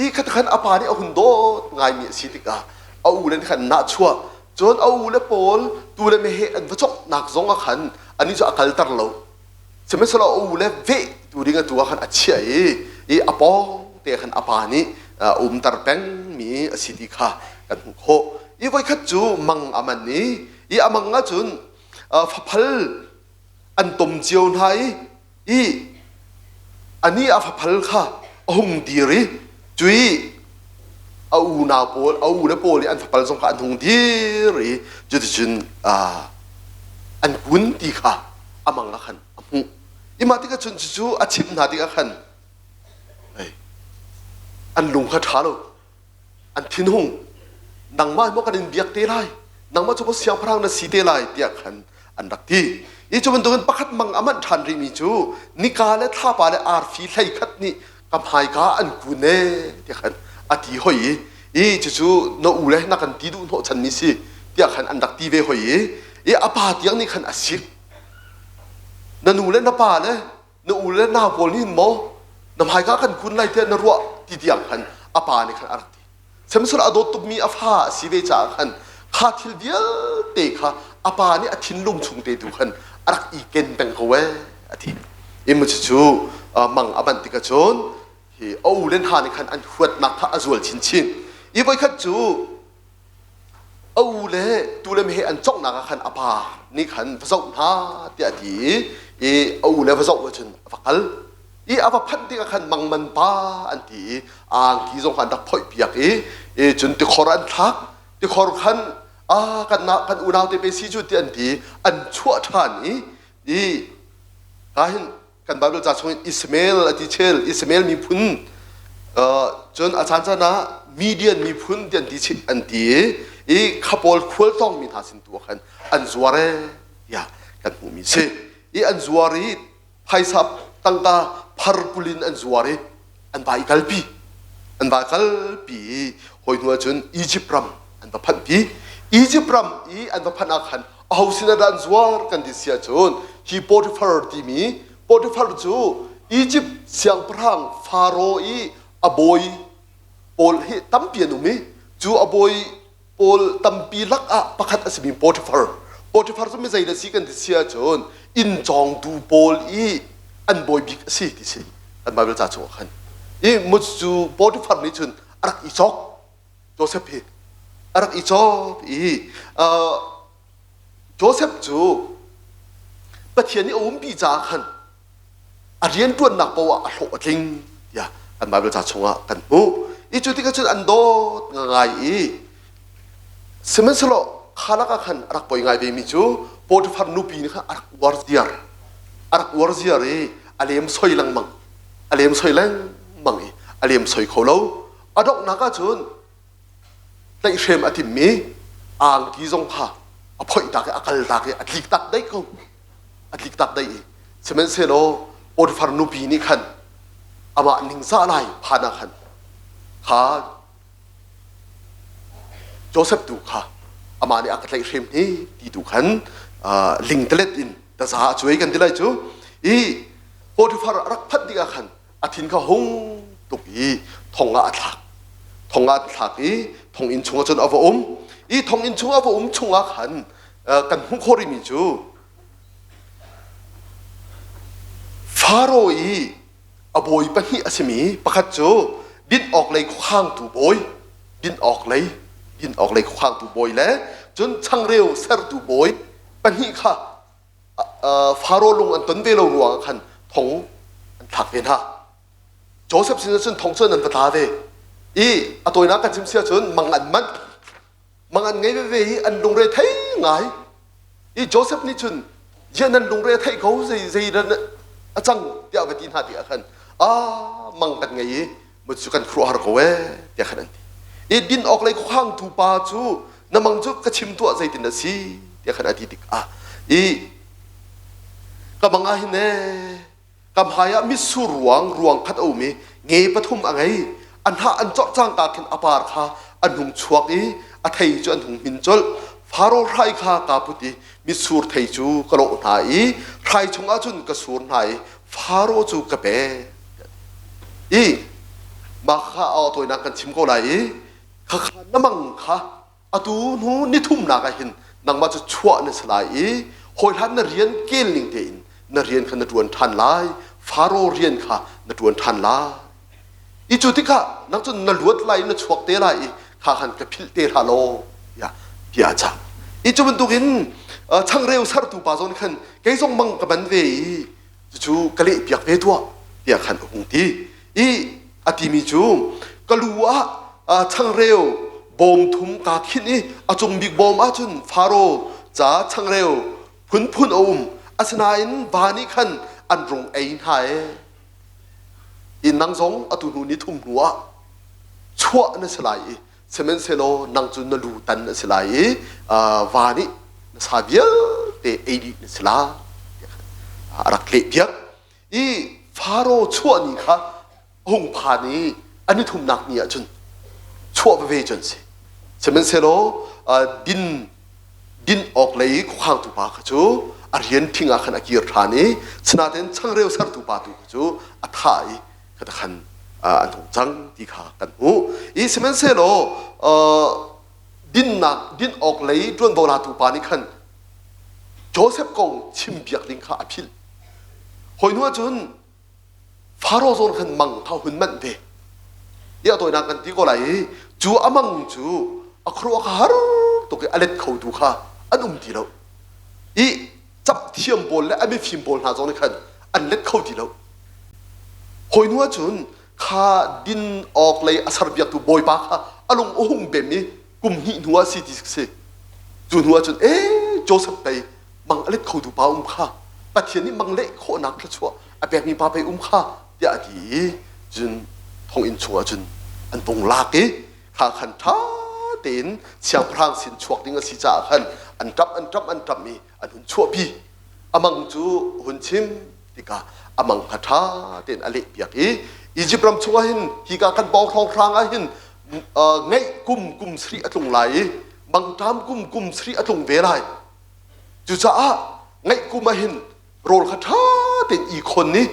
I khat khan a pa nih a hun dawt ngaimi a si tikah a ule nih khan nahchuah. Cun a ule pawl tu le meheh an va cawknak zong ah khan anih cu a kalter lo. Sihmanhsehlaw a ule veh tu ding atu ah khan a chiah i i a pawng te khan a pa nih a umter pengmi a si ti kha kan hmuh khawh. I voikhat cu mang a man i i a mang ahcun faphal an tom cio hna i i anih a faphal kha a hung dir i cui a unau pawl a ule pawl i an fapal zong kha an hung dir i cuticun an kun ti kha a mang ah khan a hmuh. I mah tikah cun cucu a chimh hna tikah khan an lung kha ṭha lo. An thinhung. Nangmah maw kan in biak te lai? Nangmah cu maw siangpahrang na si te lai? tiah khan an rak ti. I cu bantukin pakhat mang a manh ṭhan rihmi cu nika le thlapa le arfi 11 nih ka hmaika an kun ee tiah khan a ti hoi i i cucu na u le na kan ti duh hnawhchanmi si tiah khan an rak ti ve hoi i i a pa tiang nih khan a sik. Na nu le na pa le na u le nau pawl nih maw na hmaika kan kun lai tiah na ruah ti tiang khan a pa nih khan a rak ti. Sihmanhsehlaw a dawt tukmi a fa a si ve caah khan kha thil vialte kha a pa nih a thinlung chung te tu khan a rak i ken peng ko ee a ti. Imu cucu mang a banh tikah cun hi a u le hna nih khan an huatnak kha a zual chinchin. I voikhat cu a u le tu le meheh an conghnak ah khan a pa nih khan va zoh hna tiah a ti i a u le va zoh ahcun a va kal i a va phanh tikah khan mangman pa an ti i angki zong kha an rak phoih piak i i cun tikhor an thlak tikhor khan a kan kan unau te pe si cu ti an ti an chuah ṭhan i i ka hin kan Bible ca chungin Ishmael a ti chel Ishmael miphun cun a caan caan ah Midian miphun ti an ti an ti i kha pawl khualtlawng mi hna sin tu ah khan an zuar ee tiah kan hmuhmi si i an zuar i phaisa tangka phar kulin an zuar i an va i kalpi an va kalpi i hawi hnu ahcun Egypt ram an va phanhpi Egypt ram i an va phanh ah khan aho sin ah dah an zuar kan ti si ahcun hi Potiphar timi Potiphar cu Egypt siangpahrang Faro i a bawi pawl hi tampi an um i cu a bawi pawl tampi lak ah pakhat a simi Potiphar. Potiphar cu mi zei na si kan ti si ahcun inn cawngtu pawl i an bawi bik a si ti si kan Bible ca chungah khan. I mut cu Potiphar nih cun a rak i cawk Joseph hi a rak i cawk i Joseph cu Pathian nih a umpi caah khan a rianṭuannak paoh ah a hlawh a tling tiah kan Baibal ca chungah kan hmuh. I cu tikah cun an dawt ngai i sihmanhsehlaw kha lakah khan a rak poi ngai vemi cu Potiphar nupi nih khan a rak uar ziar. A rak uar ziar i a lem soi lengmang. A lem soi lengmang i a lem soi kho lo. A donghnak ahcun tlaihhrem a timmi angki zong kha a phoih tak i a kal tak i a tlik tak daih ko. A tlik tak daih i sihmanhsehlaw Potifar nupi nih khan amah ningzah lai phan ah khan kha Joseph tu kha amah nih a ka tlaihhrem hi ti tu khan lingtalet in taza a cuai kan ti lai cu. I Potifar a rak phanh tikah khan a thin kha hung tuk i thong ah a thlak. Thong ah a thlak i thonginn chungah cun a va um. I thonginn chung a va um chungah khan kan hmuh khawh rihmi cu Faro i a bawi pahnih a simi pakhat cu din awk lei khuakhangtu bawi din awk lei din awk lei khuakhangtu bawi le cun changreu sertu bawi pahnih kha Faro lung an ton ve lo ruangah khan thong an thlak ve hna. Joseph sin cun thong cun an va tla ve i a tawinak kan chim si ahcun mang an manh. Mang an ngei veve i an lungre thei ngai. I Joseph nih cun ziah nan lungre a theih ko zei zei a cang tiah va ti hna tikah khan ah mang kan ngei i mu cu kan khuaruahhar ko ee tiah khan an ti. I din awk lei khuakhangtu pa cu na mang cu ka chim tuah zeitin a si tiah khan a ti tikah i ka mang ah hin ee ka hmai ah mitsur ruang ruang khat a um i nge pathum a ngei. A hnah an corh cangka khin a par kha an hung chuak i a thei cu an hung hmin colh. Faro hrai kha kaa put i mitsur thei cu ka lawh hna i hrai chungah cun ka sur hna i Faro cu ka pek. I mah kha a tawinak kan chim ko lai i khakha na mang kha atu hnu nithumnak ah hin nangmah cu chuah na si lai i hawihlan na rian kel ning tein na rian kha na ṭuan ṭhan lai. Faro rian kha na ṭuan ṭhan lai. I cu tikah nang cu na luat lai i na chuak te lai i kha khan ka philh te hlah law tiah bia a cah. I cu bantukin changreu sertu pa zawn khan kei zong mang ka ban ve i cucu ka lehpiak ve tuah tiah khan a hung ti. I a timi cu ka lu ah changreu bawm thum kaa khinh i a cung bik bawm ahcun Faro ca changreu phunphun a um. Asinain va nih khan an rung ei hna ee. I nang zong atu hnu ni thum hnu ah chuah na si lai i sihmanhsehlaw nang cu na lu tan a si lai i va nih na sa vialte ei dih na si lai a rak lehpiak. I Faro chuah ni kha a hung phan i a ni thumnak ni ahcun chuah veve cu an si. Sihmanhsehlaw din din awk lei khuakhangtu pa kha cu a rian ṭhing ah khan a kir ṭhan i sinain changreu sertu pa tu kha cu a thah i khata khan an hung cang ti kha kan hmuh. I sihmanhsehlaw dinnak din awk lei ṭuanvo latu pa nih khan Joseph kong chimpiak ding kha a philh. Hawi hnu ahcun Faro zawn khan mang kha hun manh ve. I a tawinak kan ti ko lai i cu a mang cu a khuaruah kha har tuk i a let khotu kha an um ti lo. I cap thiam pawl le a mifim pawl hna zong nih khan an let kho ti lo. Hawi hnu ahcun kha din awk lei a serpiaktu bawipa kha a lung a hung bem i kum hnih hnu ah si ti si. Cu hnu ahcun ee Joseph pei mang a let khotu pa um kha Pathian nih mang leh khawhnak thluachuah a pekmi pa pei um kha tiah a ti i cun thonginn chungah cun an vung lak i kha khan ṭha tein siangpahrang sin chuak ding a si caah khan an ṭap an ṭap an ṭap i an hun chuahpi. A mang cu hun chim tikah a mang kha ṭha tein a lehpiak i Izipt ram chungah hin hika kan pawng hrawnghrang ah hin ngeih kum kum sarih a tlung lai i mangṭam kum kum sarih a tlung ve lai. Cucaah ngaih kum ah hin rawl kha ṭha tein i khon i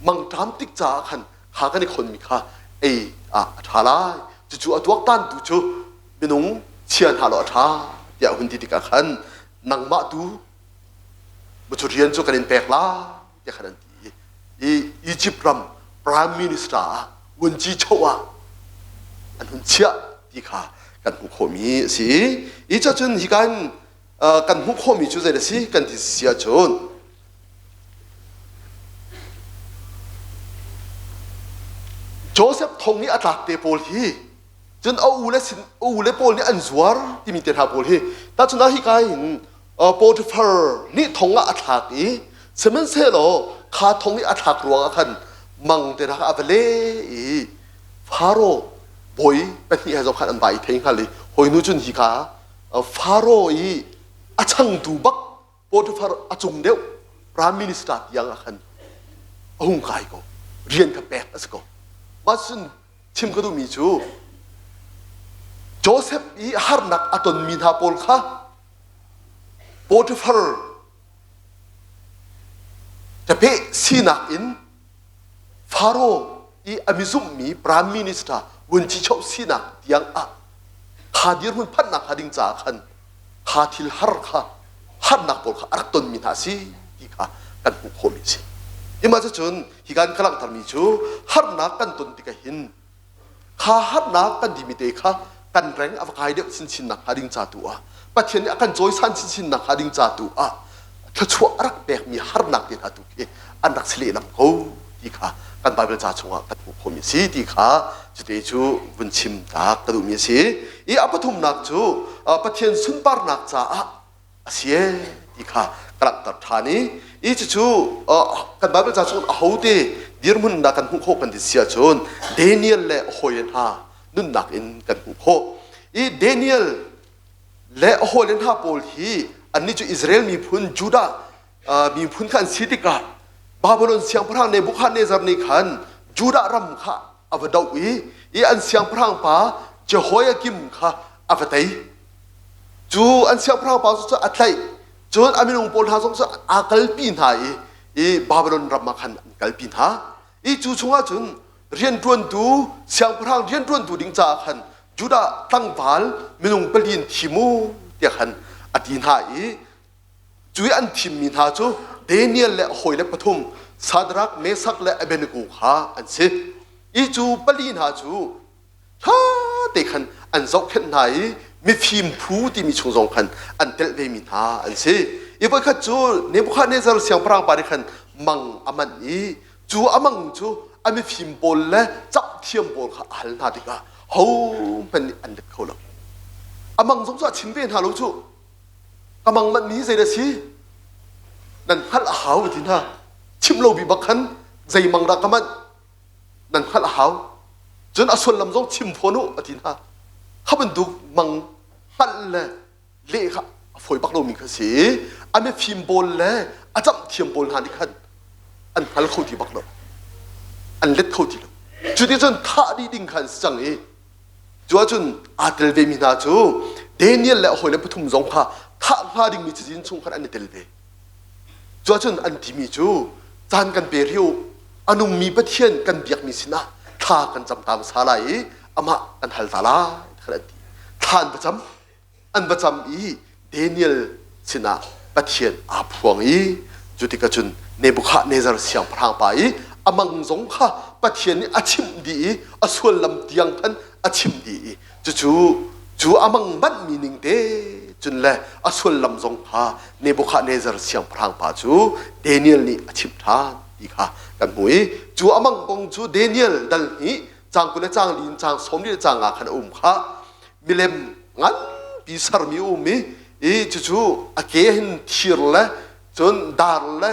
mangṭam tik caah khan kha kan i khonmi kha ei ah a ṭha lai. Cucu a tuaktantu cu minung chia hna law a ṭha tiah a hun ti tikah khan nangmah tu cu rian cu kan in pek lai tiah khan an ti i Egypt ram prime minister ah vunci choh ah an hun chiah ti kha kan hmuh khawhmi a si. I cun hika in kan hmuh khawhmi cu zei a si kan ti si ahcun Joseph thong i a tlak te pawl hi cun a u le sin a u le pawl nih an zuar timi te hna pawl hi tahchun ah hika hin Potiphar nih thong ah a thlak i. Sihmanhsehlaw kha thong i a thlak ruangah khan mang te hna kha a va le i Faro bawi pahnih he zong khan an va i thei hngal i hawi nu cun hi kha Faro i a changtu bak Potiphar a cung deuh prime minister tiang ah khan a hung kai ko. Rian kha pek a si ko. Mah cun chim ka duhmi cu Joseph i harnak a tonmi hna pawl kha Potiphar ṭapeh sinak in Faro i a mizumhmi prime minister vuncichoh sinak tiang ah kha dirhmun phanhnak hnga ding caah khan kha thil har kha harnak pawl kha a rak tonmi hna a si ti kha kan hmuh khawhmi a si. Ima cucun hi kan ka langhtermi cu harnak kan ton tikah hin kha harnak kan timi te kha kan reng a va kai deuh chinchin nak hnga ding ca tu ah Pathian nih a kan cawisan chinchin nak hnga ding ca tu ah thluachuah a rak pekmi harnak te hna tu khi an rak si lehlam ko ti kha kan Bible ca chungah kan hmuh khawhmi a si ti kha cute cu vun chim tak ka duhmi a si. I a pathumnak cu Pathian sunparnak caah a si ee ti kha ka langhter ṭhan i i cucu kan Bible ca chung ahote dirhmun dah kan hmuh khawh kan ti si ahcun Daniel le a hawile hna nunnak in kan hmuh khawh. I Daniel le a hawile hna pawl hi annih cu Israel miphun Judah miphun kha an si tikah Babylon siangpahrang Nebuchadnezzar nih khan Judah ram kha a va doh i i an siangpahrang pa Jehoiakim kha a va tei. Cu an siangpahrang pa cu a tlaih. Cun a minung pawl hna zong cu aa kalpi hna i i Babylon ram ah khan an kalpi hna. I cu chungah cun rianṭuantu siangpahrang rianṭuantu ding caah khan Judah tlangval minung pali in thim u tiah khan a ti hna i Cu i an thimmi hna cu Daniel le a hawile pathum Shadrach, Meshach le Abednego kha an si. I cu pali hna cu ṭha te khan an zohkhenh hna i mifim phu timi chung zong khan an telh vemi hna an si. I voikhat cu Nebuchadnezzar siangpahrang pa nih khan mang a manh i cu a mang cu a mifim pawl le camhthiam pawl kha a hal hna tikah hohmanh nih an let kho lo. A mang zong cu a chim ve hna lo cu. Ka mang manh mi zei dah si? Nan hngalh a hau ti hna. Chimh lo bi bak khan zei mang dah ka manh? Nan hngalh a hau. Cun a sullam zong chim fawn u a ti hna. Kha bantuk mang hngalh le leh kha a fawi bak lomi kha si. A mifim pawl le a camh thiam pawl hna nih khan an hngal kho ti bak lo. An let kho ti lo. Cu ti cun thah dih ding kha an si cang i Cu ahcun aa tel vemi hna cu Daniel le a hawile pathum zong kha thah hnga dingmi cazin chung khan an i tel ve. Cu ahcun an timi cu caan kan pe rih u, a nungmi Pathian kan biakmi sinah thla kan cam ta hmasa lai i amah kan hal ta lai khan an ti. Thla an va cam. An va cam i Daniel sinah Pathian aa phuang i cu tikah cun Nebuchadnezzar siangpahrang pa i a mang zong kha Pathian nih a chimh dih i a suallam tiang khan a chimh dih i cucu cu a mang manhmi ning te cun le a sullam zong kha Nebuchadnezzar siangpahrang pa cu Daniel nih a chimh ṭhan ti kha kan hmu i cu a mang kong cu Daniel dal hnih caang 20 le caang li in caang 40 le caang nga khan a um kha milem nganpi sermi a um i i cucu a ke hin thir le cun dar le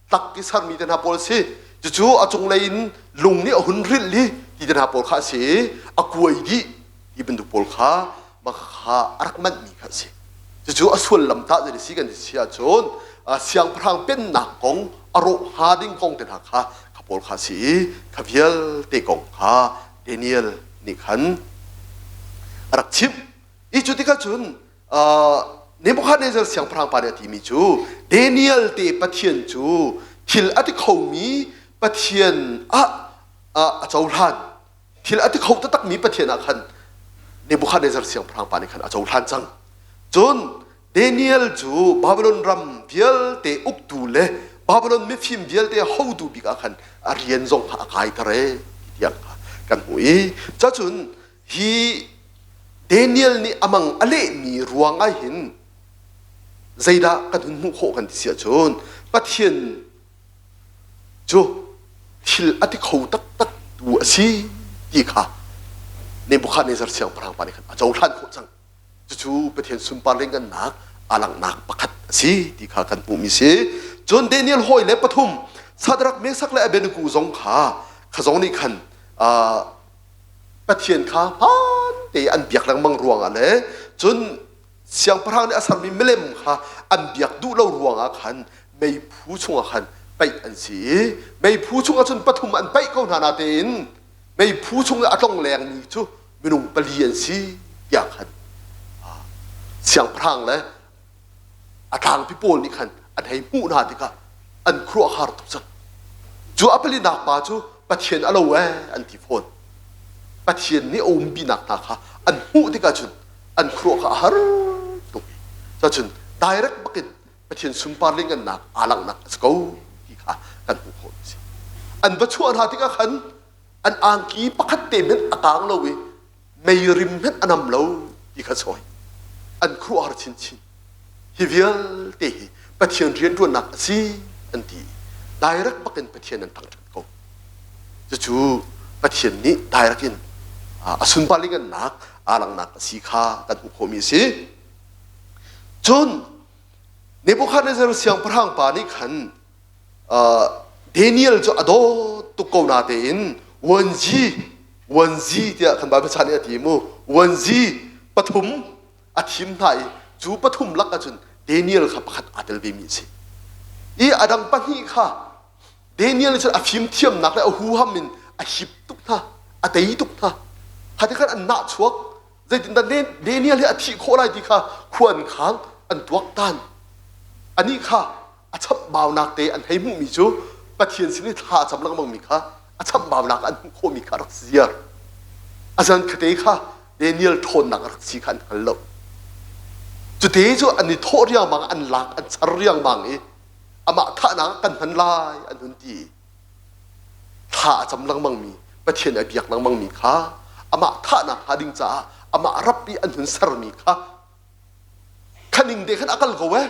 tlak i sermi te hna pawl a si. Cucu a cunglei in lung nih a hun rilh i ti te hna pawl kha a si i a kuai dih ti bantuk pawl kha mah kha a rak manhmi kha a si. Cucu a sullam tah zei si kan ti si ahcun siangpahrang pennak kong a rawh hnga ding kong te hna kha kha pawl kha a si i kha vialte kong kha Daniel nih khan a rak chimh. I cu tikah cun Nebuchadnezzar siangpahrang pa nih a timi cu Daniel te Pathian cu thil a ti khomi Pathian ah a cohlan. Thil a ti kho taktakmi Pathian ah khan Nebuchadnezzar siangpahrang pa nih khan a cohlan cang. Cun Daniel cu Babylon ram vialte uktu le Babylon mifim vialte hotu bik ah khan a rian zong kha a kaiter ee ti tiang kha kan hmuh i cacun hi Daniel nih a mang a lehmi ruang ah hin zeidah kan hun hmuh khawh kan ti si ahcun Pathian cu thil a ti kho taktak tu a si ti kha Nebuchadnezzar siangpahrang pa nih khan a cohlan khawh cang. Cucu Pathian sunpar le ngannak a langhnak pakhat a si ti kha kan hmuhmi si. Cun Daniel hawi le pathum Sadrak, Mesak le Abednego zong kha kha zong nih khan Pathian kha hmaan te an biak lengmang ruangah le cun siangpahrang nih a sermi milem kha an biak duh lo ruangah khan meiphu chungah khan paih an si i meiphu chungah cun pathum an paih ko hna natein meiphu chung i a tlong lengmi cu minung pali an si tiah khan siangpahrang le a tlangpi pawl nih khan an hei hmuh hna tikah an khuaruahhar tuk cang. Cu a palinak pa cu Pathian a lo ee an ti fawn. Pathian nih a umpinak hna kha an hmuh tikah cun an khuaruah kha a har tuk. Cacun direct bakin Pathian sunpar lingannak aa langhnak a si ko ti kha kan hmuh khawh a si. An va chuah hna tikah khan an angki pakhat te hmanh a kaang lo i meirim hmanh a nam lo ti kha sawi. An khuaruahhar chinchin. Hi vialte hi Pathian rianṭuannak a si an ti. Direct bakin Pathian an thangṭhat ko. Cucu Pathian nih direct in a sunpar lingannak aa langhnak a si kha kan hmuh khawhmi a si. Cun Nebuchadnezzar siangpahrang pa nih khan Daniel cu a dawt tuk ko natein wanzi wanzi tiah kan Bible chan nih a ti mu wanzi pathum a thim hna i cu pathum lak ahcun Daniel kha pakhat aa tel vemi a si. I a dang pahnih kha Daniel nih cun a fimthiamnak le a huham in a hip tuk hna, a tei tuk hna. Kha ti khan an nah chuak. Zeitindah Daniel hi a thih khawh lai ti kha khua an khang, an tuaktan. Anih kha a chamhbaunak te an hei hmuhmi cu Pathian sin i thla a cam lengmangmi kha a chamhbaunak an hmuh khawhmi kha a rak ziar. A zan khate kha Daniel ṭhawnnak a rak si kha an hngal lo. Cute cu an i thawh riangmang, an lak, an char riangmang i amah thahnak ah kan hman lai an hun ti i thla a cam lengmangmi Pathian a biak lengmangmi kha amah thahnak hnga ding caah amah rap i an hun sermi kha khaning te khan a kal ko eh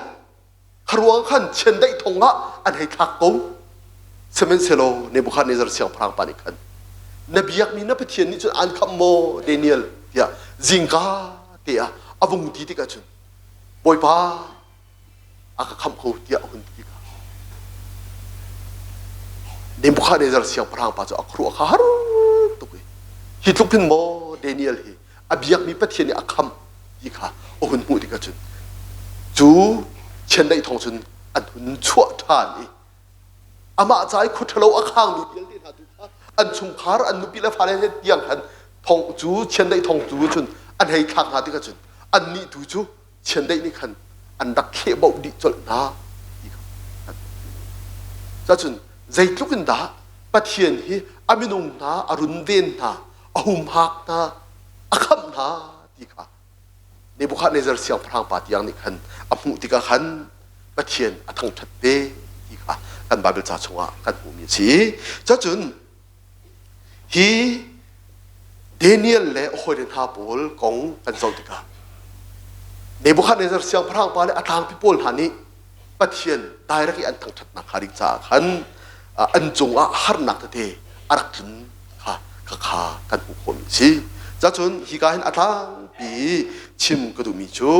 kha ruang khan chiandeih thong ah an hei thlak ko sihmanhsehlaw Nebuchadnezzar siangpahrang pa nih khan na biakmi na Pathian nih cun aan khamh maw Daniel tiah zingka te ah a vung ti tikah cun Bawipa a ka khamh ko tiah a hun ti tikah Nebuchadnezzar siangpahrang pa cu a khuaruah kha har tuk i hi tluk hin maw Daniel hi a biakmi Pathian nih a khamh ti kha a hun hmuh tikah cun cu chiandeih thawng cun an hun chuah ṭhan i amah ca i khua ṭhalo a khangmi vialte hna tu kha an chungkhar an nupi le fale he tiang khan thong cu chiandeih thong tu cun an hei thlak hna tikah cun annih tu cu chiandeih nih khan an rak thlehboh dih colh hna ti kha cacun zeitluk in dah Pathian hi a minung hna a runven hna a humhak hna a khamh hna ti kha Nebuchadnezzar siangpahrang pa tiang nih khan a hmuh tikah khan Pathian a thangṭhat ve ti kha kan Baibal ca chungah kan hmuhmi a si. Cacun hi Daniel le a hawile hna pawl kong kan zoh tikah Nebuchadnezzar siangpahrang pa le a tlangpi pawl hna nih Pathian direct i an thangṭhatnak hnga ding caah khan an cungah harnak tete a rak tlun kha kha kan hmuh khawhmi a si. Cacun hika hin a tlangpi chim ka duhmi cu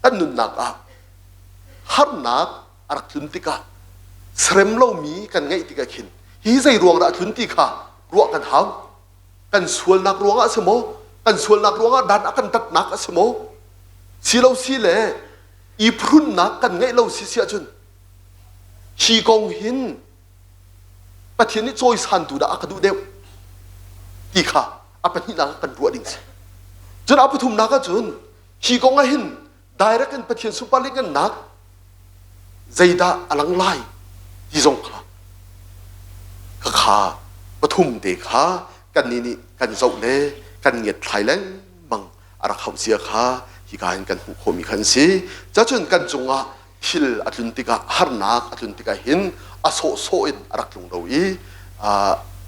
kan nunnak ah harnak a rak tlun tikah serem lomi kan ngeih tikah khin hi zei ruang dah a tlun ti kha ruah kan hau. Kan sualnak ruangah a si maw? Kan sualnak ruangah dan a kan tatnak a si maw? Si lo si le i phrunnak kan ngeih lo si si ahcun hi kong hin Pathian nih cawisantu dah a ka duh deuh ti kha a pahnihnak ah kan ruah ding si. Cun a pathumnak ahcun hi kong ah hin direct in Pathian sunpar ngannak zeidah a lang lai ti zong kha kha pathum te kha kannih nih kan zoh le kan ngiat thlai lengmang a rak hauh cia kha hika hin kan hmuh khawhmi kha an si. Cacun kan cungah thil a tlun tikah harnak a tlun tikah hin a sawhsawh in a rak tlung lo i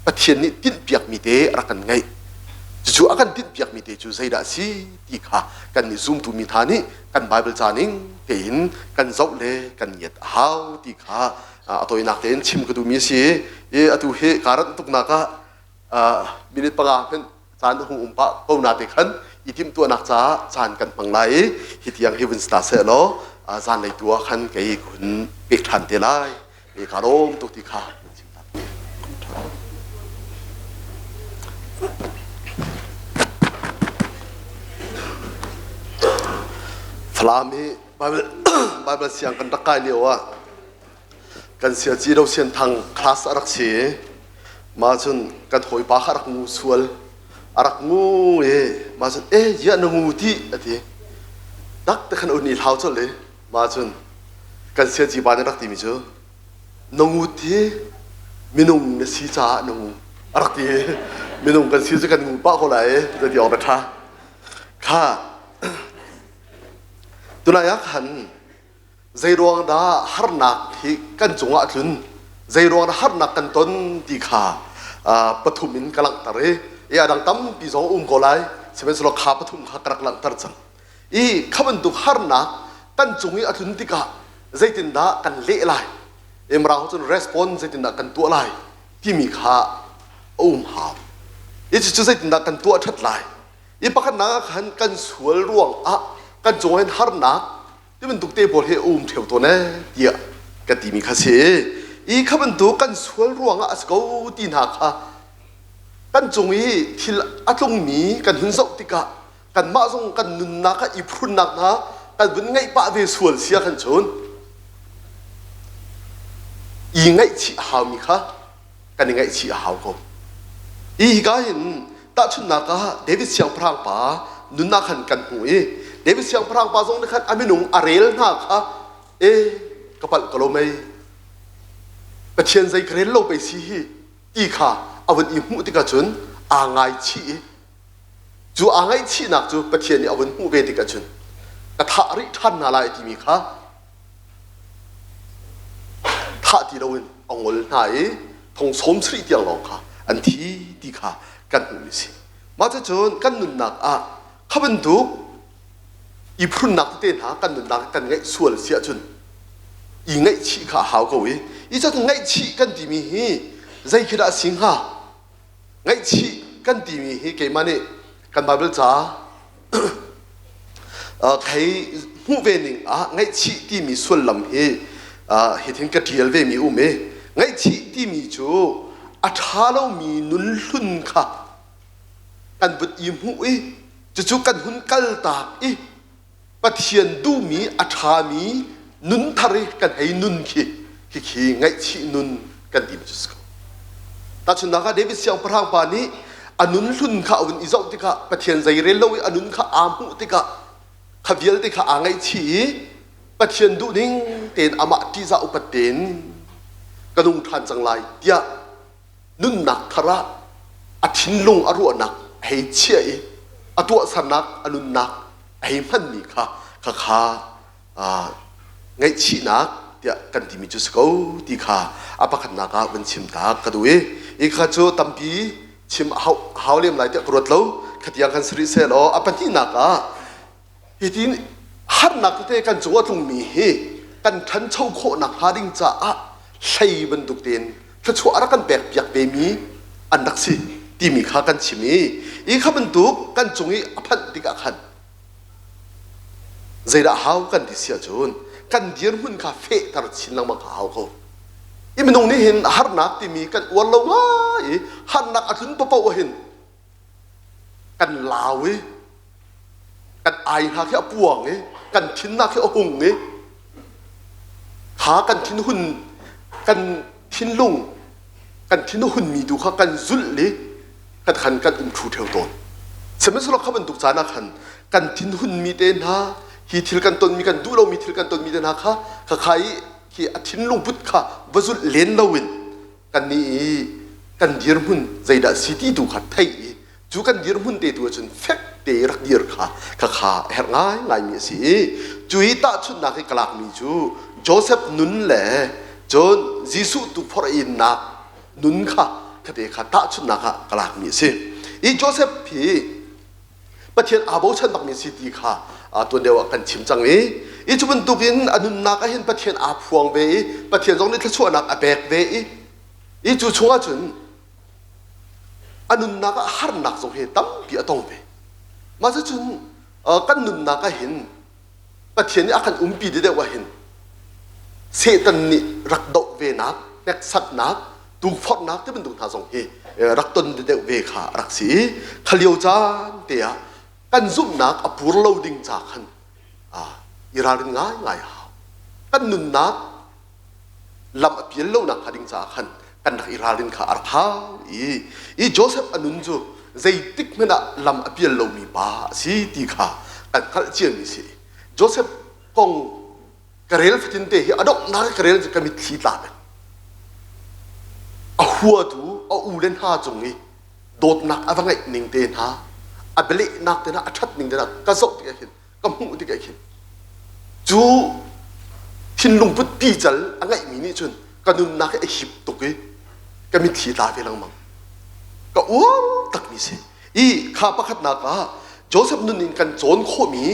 Pathian nih tinhpiakmi te a rak kan ngeih. Cucu a kan tinhpiakmi te cu zeidah a si ti kha kan nih zumtu mi hna nih kan Baibal ca ning tein kan zoh le kan ngiat a hau ti kha a tawinak tein chim ka duhmi a si i atu hi kaa ranh tuknak ah minute panga hmanh caan a hung um pah ko na te khan i timhtuahnak caah caan kan hmang lai i hi tiang hi vun si ta seh law. Zanlei tu ah khan kei ka hun pek ṭhan te lai. Ka lawm tuk ti kha chim ta. Falam hi Bible Bible siang kan rak kai lio ah kan sia ci do sian thang class a rak si ma cun kan hawipa kha rak ngu sual a rak ngu i ma cun e ya na ngu ti ati tak te khan un i hlau chol i ma cun kan sia ci pa nih rak timi cu na ngut hi minung na si caah na ngu a rak ti minung kan si cu kan ngu pah ko lai zati awk na ṭha kha tunai ah khan Zeiruang dah harnak hi kan cungah a tlun? Zeiruang dah harnak kan ton ti kha pathum in ka langhter i i a dang tampi zong a um ko lai. Sihmanhsehlaw kha pathum kha ka rak langhter cang. I kha bantuk harnak kan cung i a tlun tikah zeitindah kan leh lai? Mirang cun response zeitindah kan tuah lai timi kha a um hau. I cucu zeitindah kan tuah ṭhat lai? I pakhatnak ah khan kan sual ruangah kan cung hin harnak ti bantuk te pawl hi a um ṭheo tawn ee tiah ka timi kha si. I kha bantuk kan sual ruangah a si ko ti hna kha kan cung i thil a tlungmi kan hun zoh tikah kanmah zong kan nunnak ah i phunnak hna kan vun ngeih pah ve sual sia khan cun i ngaihchih a haumi kha kan i ngaihchih a hau ko. Hi hika hin tahchunhnak ah David siangpahrang pa nunnak khan kan hmu i David siangpahrang pa zong nih khan a minung a rel hna kha e ka palh ko lo mei Pathian zei ka rel lo pei si hi ti kha a vun i hmuh tikah cun aa ngaichih i cu aa ngaihchihnak cu Pathian nih a vun hmuh ve tikah cun ka thah rih ṭhan hna lai timi kha thah ti loin a ngol hna i thong sawm sarih tiang lawng kha an thi ti kha kan hmuhmi a si. Mah cucun kan nunnak ah kha bantuk i phunnak tete hna kan nunnak kan ngeih sual si ahcun i ngaihchih kha a hau ko i i cun ngaihchih kan timi hi zei khi dah a si hnga? Ngaihchih kan timi hi keimah nih kan Baibal ca thei hmuh ve ning ah ngaihchih timi sullam hi hithin ka ṭial ve mi um i ngaihchih timi cu a ṭha lomi nun hlun kha kan vun i hmuh i cucu kan hun kaltak i Pathian duhmi a ṭhami nun thar i kan hei nun khi khikhi ngaihchih nun kan ti cu si ko. Tahchunhnak ah David siangpahrang pa nih a nun hlun kha a vun i zoh tikah Pathian zei rel lo i a nun kha aa hmuh tikah kha vialte kha aa ngaihchih i Pathian duhning tein amah ṭihzah upat tein ka nung ṭhan cang lai tiah nunnak thar ah a thinlung a ruahnak a hei chiah i a tuahsernak a nunnak a hei hmanmi kha khakha ngaihchihnak tiah kan timi cu si ko ti kha a pakhatnak ah vun chim ta ka duh i i kha cu tampi chim hau lem lai tiah ka ruat lo khatiang kan si rih seh law a pahnihnak ah Hitin harnak tete kan cung a tlungmi hi kan ṭhancho khawh nakhnga ding caah hlei bantuk tein thluachuah a rak kan pek piak vemi an rak si timi kha kan chim i i kha bantuk kan cung i a phanh tikah khan zeidah hau kan ti si ahcun kan dirhmun kha fehter chin lengmang kha hau ko. I minung nih hin harnak timi kan uar lo ngai i harnak a tlun paoh hin kan lau i kan ai hna khi a puang i kan thinnak khi a hung i kha kan thinhun kan thinlung kan thinhun mi tu kha kan zulh i kan khan kan um thu theo tawn sihmanhsehlaw kha bantuk caan ah khan kan thinhun mi te hna hi thil kan ton mi kan duh lomi thil kan ton mi te hna kha kha kha i khi a thinlung put kha va zulh len loin kannih i kan dirhmun zeidah si ti tu kha theih i cu kan dirhmun te tu ahcun fek te rak dir kha kha kha a herh ngaingaimi a si i cu i tahchunhnak i ka lakmi cu Joseph nun le cun Jesuh tukforh innak nun kha khate kha tahchunhnak ah ka lakmi a si. I Joseph hi Pathian aa bochan bakmi si ti kha tuan deuh ah kan chim cang i i cu bantukin a nunnak ah hin Pathian aa phuang ve i Pathian zong nih thluachuahnak a pek ve i i cu chungah cun a nunnak ah harnak zong hi tampi a tong ve. Mah cucun kan nunnak ah hin Pathian nih a kan umpi deuh ah hin Satan nih rak doh venak, hneksaknak, tukforhnak ti bantuk hna zong hi rak ton deuh ve kha a rak si i kha lio caan te ah kan zumhnak a pur lo ding ca khan i ralrin ngaingai a hau. Kan nunnak lam a pial lonak hnga ding caah khan kan rak i ralrin kha a rak hau i i Joseph a nun cu zeitik hmanh ah lam a pial lomi pa a si ti kha kan hngalh ciami si. Joseph kong ka rel fatin te hi a donghnak ka rel cu ka mitthli tla peng. A huatu a u le hna cung i dawtnak a va ngeih ning te hna, a bialehnak te hna, a ṭhat ning te hna ka zoh tikah hin ka hmuh tikah khin cu thinlung put pical a ngeihmi nih cun ka nunnak hi a hip tuk i ka mitthli tla ve lengmang. Ka uar takmi si. I kha pakhatnak ah Joseph nun in kan cawn khawhmi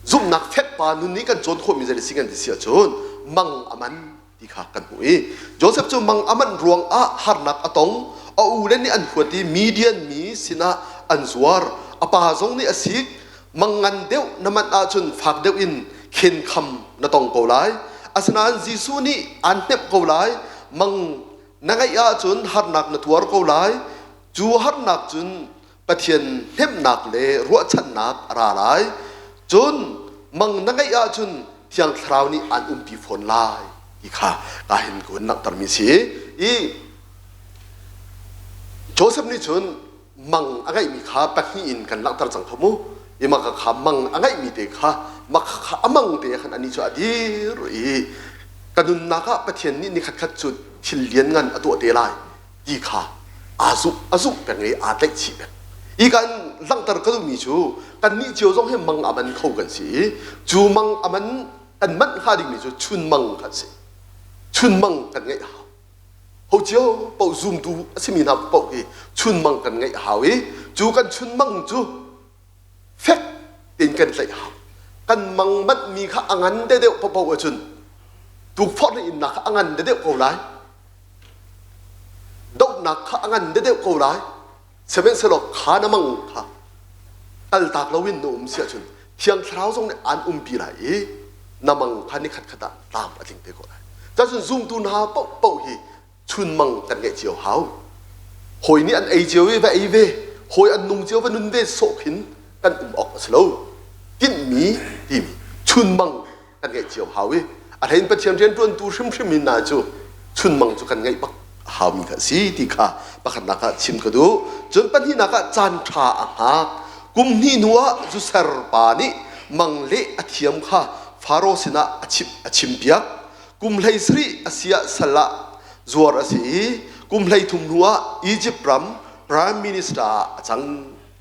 zumhnak fek pa nun nih kan cawn khawhmi zei si kan ti si ahcun mang a man ti kha kan hmuh i Joseph cu mang a manh ruang ah harnak a tong. A u le nih an huat i Midian mi sinah an zuar. A pa zong nih a sik. Mang ngan deuh na manh ahcun fak deuh in khenkham na tong ko lai. Asinain Jesuh nih aan hnemh ko lai. Mang na ngeih ahcun harnak na tuar ko lai. Cu harnak cun Pathian hnemhnak le ruahchannak a ra lai. Cun mang na ngeih ahcun Thiang Thlarau nih aan umpi fawn lai ti kha ka hin ka hun langhtermi si. I Joseph nih cun mang a ngeihmi kha pahnih in kan langhter cang kha mu. I mah kha mang a ngeihmi te kha mah kha a mang te khan anih cu a dir i ka nunnak ah Pathian nih nikhat khat cu thil lianngan a tuah te lai ti kha aa zumh a zumh peng i aa tlaih chih peng. Hi kan langhter ka duhmi cu kannih cio zong hi mang a man kho kan si i cu mang a man kan manh hnga dingmi cu chunmang kan si. Chunmang kan ngeih a hau. Ho cio paoh zumtu a simi hna paoh hi chunmang kan ngeih a hau i cu kan chunmang cu fek tein kan tlaih a hau. Kan mang manhmi kha a ngan deuhdeuh paohpaoh ahcun tukforh le innak kha a ngan deuhdeuh ko lai. Dohnak kha a ngan deuhdeuh ko lai. Sihmanhsehlaw kha na mang kha kaltak loin na um si ahcun Thiang Thlarau zong nih aan umpi lai i na mang kha ni khatkhat ah tlam a tling te ko lai. Cun zumtu hna paohpaoh hi chunmang kan ngeih cio hau. Hawi nih an ei cio i va ei ve, hawi an nung cio va nun ve sawh khin kan um awk a si lo. Tinhmi timi chunmang kan ngeih cio hau i a hlein Pathian rianṭuantu hrimhrim in na cu chunmang cu kan ngeih bak a haumi kha a si ti kha pakhatnak ah chim ka duh. Cun pahnihnak ah caan ṭha a hngak. Kum hnih hnu ah zuser pa nih mang leh a thiam kha Faro sinah a chimh a chimpiak. Kum 17 a si ah sal ah zuar a si i kum 33 hnu ah Egypt ram prime minister ah a cang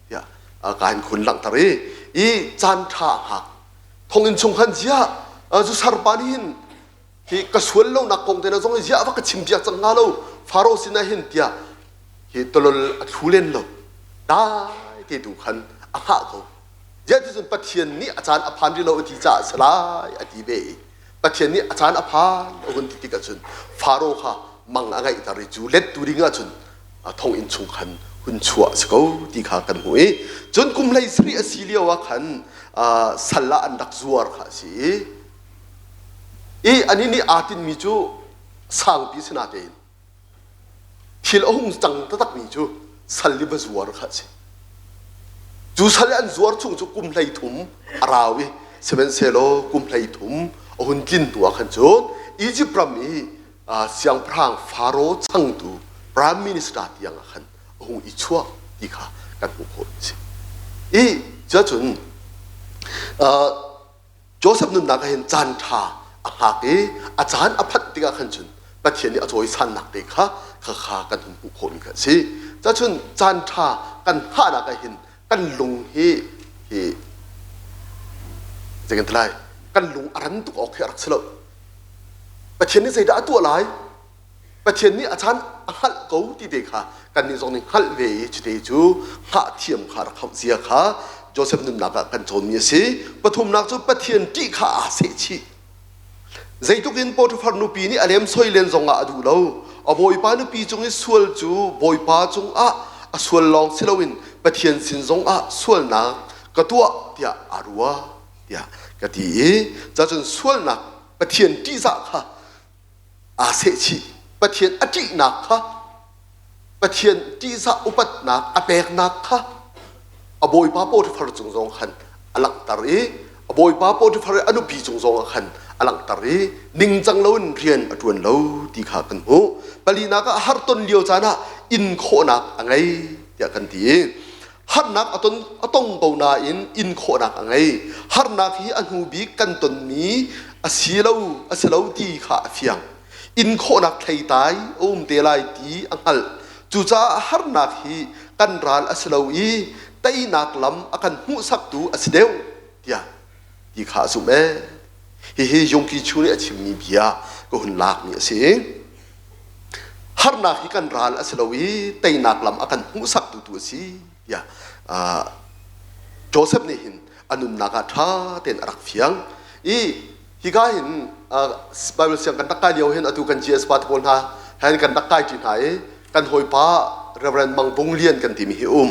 tiah ka hin khun langhter i i caan ṭha a hngak. Thonginn chung khan ziah zu sarpa nih hin hi ka sual lonak kong te na zong ziah va ka chim piak cang hnga lo Faro sinah hin tiah hi tolol a thlu len lo dai te tu khan a hngah ko ziah ti cun Pathian nih a caan a phan rih lo a ti caah a si lai a ti ve i Pathian nih a caan a phan a hun ti tik ahcun Faro kha mang a ngeihter i cu lettu ding ahcun thonginn chung khan hun chuah a si ko ti kha kan hmuh i cun kum 17 a si lio ah khan sal ah an rak zuar kha a si i i anih nih aa tinhmi cu sangpi si natein thil a hung cang taktakmi cu sal i va zuar kha a si. Cu sal i an zuar chung cu kum 33 a rau i sihmanhsehlaw kum 33 a hun tlin hnu ah khan cun Izipt ram i siangpahrang Faro changtu prime minister tiang ah khan a hung i chuah ti kha kan hmuh khawh a si. I cuacun Joseph nunnak ah hin caan ṭha a hngak i a caan a phanh tikah khan cun Pathian nih a cawisannak te kha kha kan hun hmuh khawhmi kha a si. Cacun caan ṭha kan hngahnak ah hin kan lung hi hi zei kan ti lai kan lung a ran tuk awk hi a rak si lo. Pathian nih zeidah a tuah lai? Pathian nih a caan a hngalh ko ti te kha kannih zong nih hngalh ve i cuti cu hngah thiam kha rak hauh zia kha Joseph nunnak ah kan cawnmi a si. Pathumnak cu Pathian ṭih kha aa seh chih. Zeitluk in Potiphar nupi nih a lemsoi len zongah a duh lo. A bawipa nupi cung i sual cu bawipa cungah a sual lawng si loin Pathian sin zongah sualnak ka tuah tiah aa ruah tiah ka ti i cacun sualnak Pathian ṭihzah kha aa sehchih. Pathian a ṭihnak kha Pathian ṭihzah upatnak a peknak kha a bawipa Potifar cung zong khan a langhter i a bawipa Potifar i a nupi cung zong ah khan a langhter i ningcang loin rian a ṭuan lo ti kha kan hmuh. Palinak ah harton lio caan ah in khawhnak a ngei tiah kan ti i harnak a ton a tong ko nain in khawhnak a ngei. Harnak hi a hnu bik kan tonmi a si lo a si lo ti kha a fiang. In khawhnak thleitai a um te lai ti a hngalh. Cucaah harnak hi kan ral a si lo i teinak lam a kan hmuhsaktu a si deuh tiah ti kha a zumh ee. Hihi Yongki Chu nih a chimmi bia ka hun lakmi a si. Harnak hi kan ral a si lo i teinak lam a kan hmuhsaktu tu a si tiah Joseph nih hin a nunnak ah ṭha tein a rak fiang. I hika hin Bible siang kan rak kai lio hin atu kan GS pa te pawl hna hen kan rak kai ṭi hna i kan hawipa Reverend Mang Vung Lian kan timi hi um.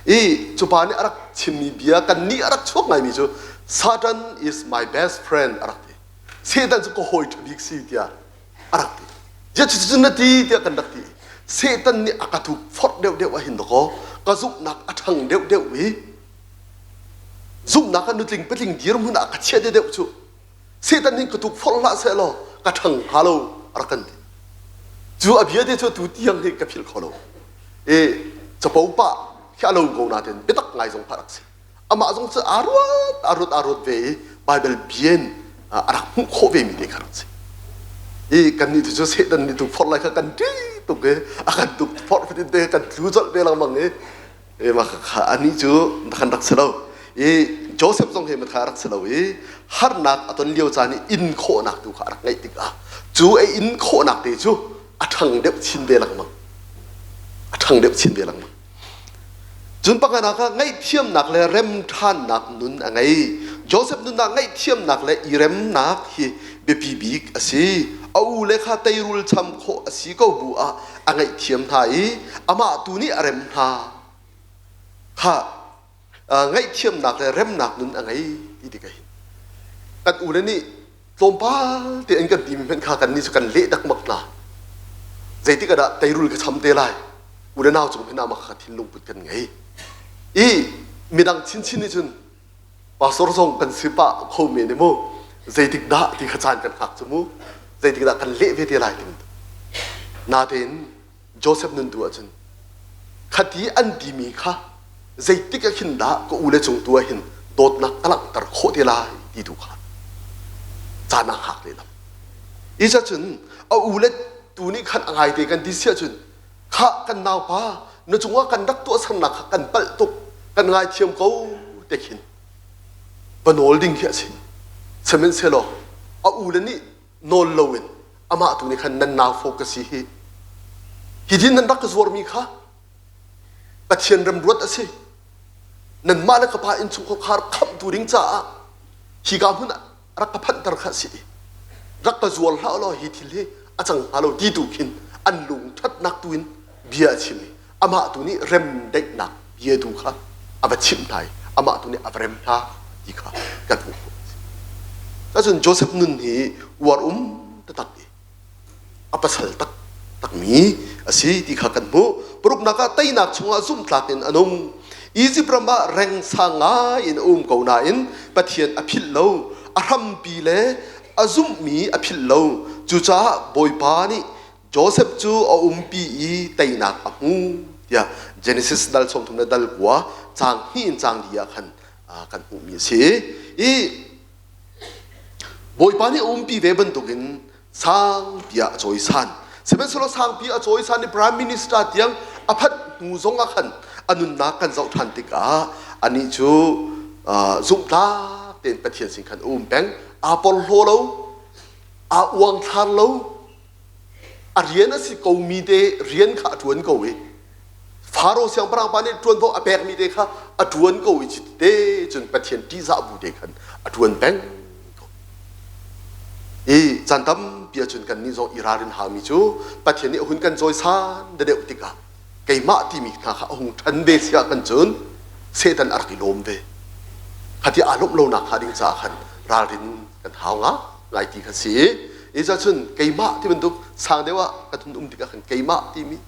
I cu pa nih a rak chimmi bia kan nih a rak chuak ngaimi cu Satan is my best friend a rak ti. Satan cu ka hawi ṭha bik si tiah a rak ti. Ziah na ti tiah kan rak ti. Satan nih a ka tuk forh deuhdeuh ah hin dakaw ka zumhnak a ṭhang deuhdeuh i zumhnak ah nutling patling dirhmun ah ka chiah deuhdeuh cu Satan nih ka tuk forh hlah seh law ka ṭhang hnga lo a rak kan ti. Cu a bia te cu tu tiang hi ka philh kho lo. I capo pah khi a lo ko nain biatak ngai zong kha rak si. Amah zong cu aa ruat aa ruat aa ruat ve i Baibal bian a rak hmuh khawh ve mi te kha rak si. I kannih tu cu Satan nih tuk forh lai kha kan ṭih tuk i a kan tuk forh fatin te kan tlu colh ve lengmang i i mah kha anih cu kan rak si lo. I Joseph zong hi matha rak si lo i harnak a ton lio caan i in khawhnak tu kha a rak ngeih tikah cu a in khawhnak te cu a ṭhang deuh chin ve lengmang. A ṭhang deuh chin ve lengmang. Cun pakhatnak ah ngaihthiamnak le remṭhannak nun a ngei. Joseph nun ah ngaihthiamnak le i remnak hi biapi bik a si. A ule kha teirul cham khawh a si ko bu ah a ngaihthiam hna i amah tu nih a rem hna. Kha ngaihthiamnak le remnak nun a ngei ti tikah hin kan ule nih tlawmpal te an kan timi hmanh kha kannih cu kan leh dakmak hna. Zeitik ah dah teirul ka cham te lai? U le nau cung hin ah mah kha thinlung put kan ngei. I midang chinchin nih cun pastor zong kan si pah kho men i mu zeitik dah ti kha caan kan hngak cu mu zeitik dah kan leh ve te lai ti natein Joseph nun tu ahcun khati an timi kha zeitik ah khin dah ka u le cung tu ah hin dawtnak ka langhter khawh te lai ti tu kha caan ah hngak lehlam. I cun a u le tu nih khan a ngai te kan ti si ahcun khah kan naupa na cungah kan rak tuahsernak kha kan palh tuk kan ngaithiam ko te khin va nawl ding khi a si. Sihmanhsehlaw a u le nih nawl loin amah tu nih khan nan naufo ka si hi hi din nan rak ka zuarmi kha Pathian remruat a si nanmah le ka pa innchungkhar khamhtu ding caah hika hmun ah rak ka phanhter kha a si i rak ka zuar hlah law hi thil hi a cang hnga lo ti tu khin an lung ṭhatnak tu in bia a chim i amah tu nih remdaihnak bia tu kha a va chimh hna i amah tu nih a va rem hna ti kha kan hmuh khawh. Cun Joseph nun hi uar um taktak i a pasal taktakmi a si ti kha kan hmuh. Paruknak ah teinak chungah zumhtlak in a nung. Izipt ram ah reng sang ngai in a um ko nain Pathian a philh lo. A hrampi le a zumhmi a philh lo. Cucaah Bawipa nih Joseph cu a umpi i teinak a hmu tiah Genesis dal 30 le dal 9 caang hnih in caang li ah khan kan hmuhmi a si. I Bawipa nih a umpi ve bantukin sangpi ah a cawisan. Sihmanhsehlaw sangpi a cawisan i Prime Minister tiang a phanh hnu zong ah khan a nunnak kan zoh ṭhan tikah anih cu zumhtlak tein Pathian sin khan a um peng. Aa porhlaw lo, aa uangthlar lo, a rian a si komi te rian kha a ṭuan ko i Faro siangpahrang pa nih ṭuanvo a pekmi te kha a ṭuan ko i te cun Pathian ṭihzah bu te khan a ṭuan peng ko. I caan tampi ahcun kannih zong i ralrin haumi cu Pathian nih a hun kan cawisan deuh tikah keimah timi hna kha a hung ṭhan ve si ah kan cun Satan a rak i lawm ve. Khati aa lawmh lonak hnga ding caah khan ralrin kan hau nga ngai ti kha si. I cun keimah ti bantuk sang deuh ah kan hun um tikah khan keimah timi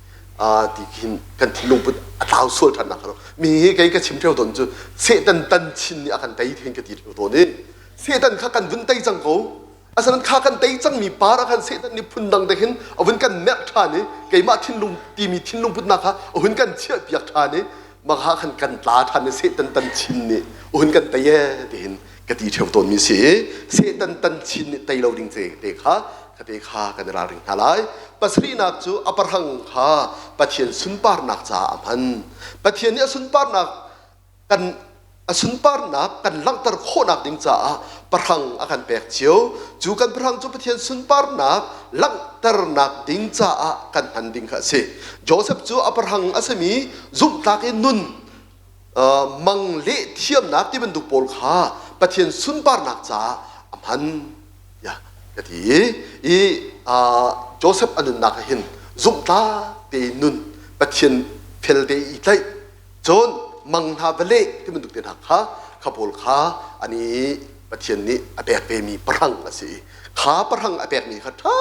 ti khin kan thinlung put a tlau sual ṭhan nak mi hi kei ka chim ṭheo tawn cu Satan tan chin nih a kan tei then ka ti ṭheo tawn i Satan kha kan vun tei cang ko. Asinain kha kan tei cangmi par ah khan Satan nih phundang te khin a vun kan merh ṭhan i keimah thinlung timi thinlung putnak kha a hun kan chiahpiak ṭhan i mah khan kan tla ṭhan i Satan tan chin nih a hun kan tei ee tihin ka ti ṭheo tawnmi si i Satan tan chin nih tei lo ding te kha te kha kan i ralring hna lai. Pasarihnak cu a pahrang kha Pathian sunparnak caah a hman. Pathian nih a sunparnak kan a sunparnak kan langhter khawhnak ding caah pahrang a kan pek cio. Cu kan pahrang cu Pathian sunparnak langhternak ding caah kan hman ding kha a si. Joseph cu a pahrang a simi zumhtlak in nun mang leh thiamnak ti bantuk pawl kha Pathian sunparnak caah a hman tiah ka ti i Joseph a nunnak ah hin zumhtlak tein nun Pathian fel te i tlaih cun mang hna va leh ti bantuk te hna kha kha pawl kha ani Pathian nih a pek vemi pahrang a si i kha pahrang a pekmi kha ṭha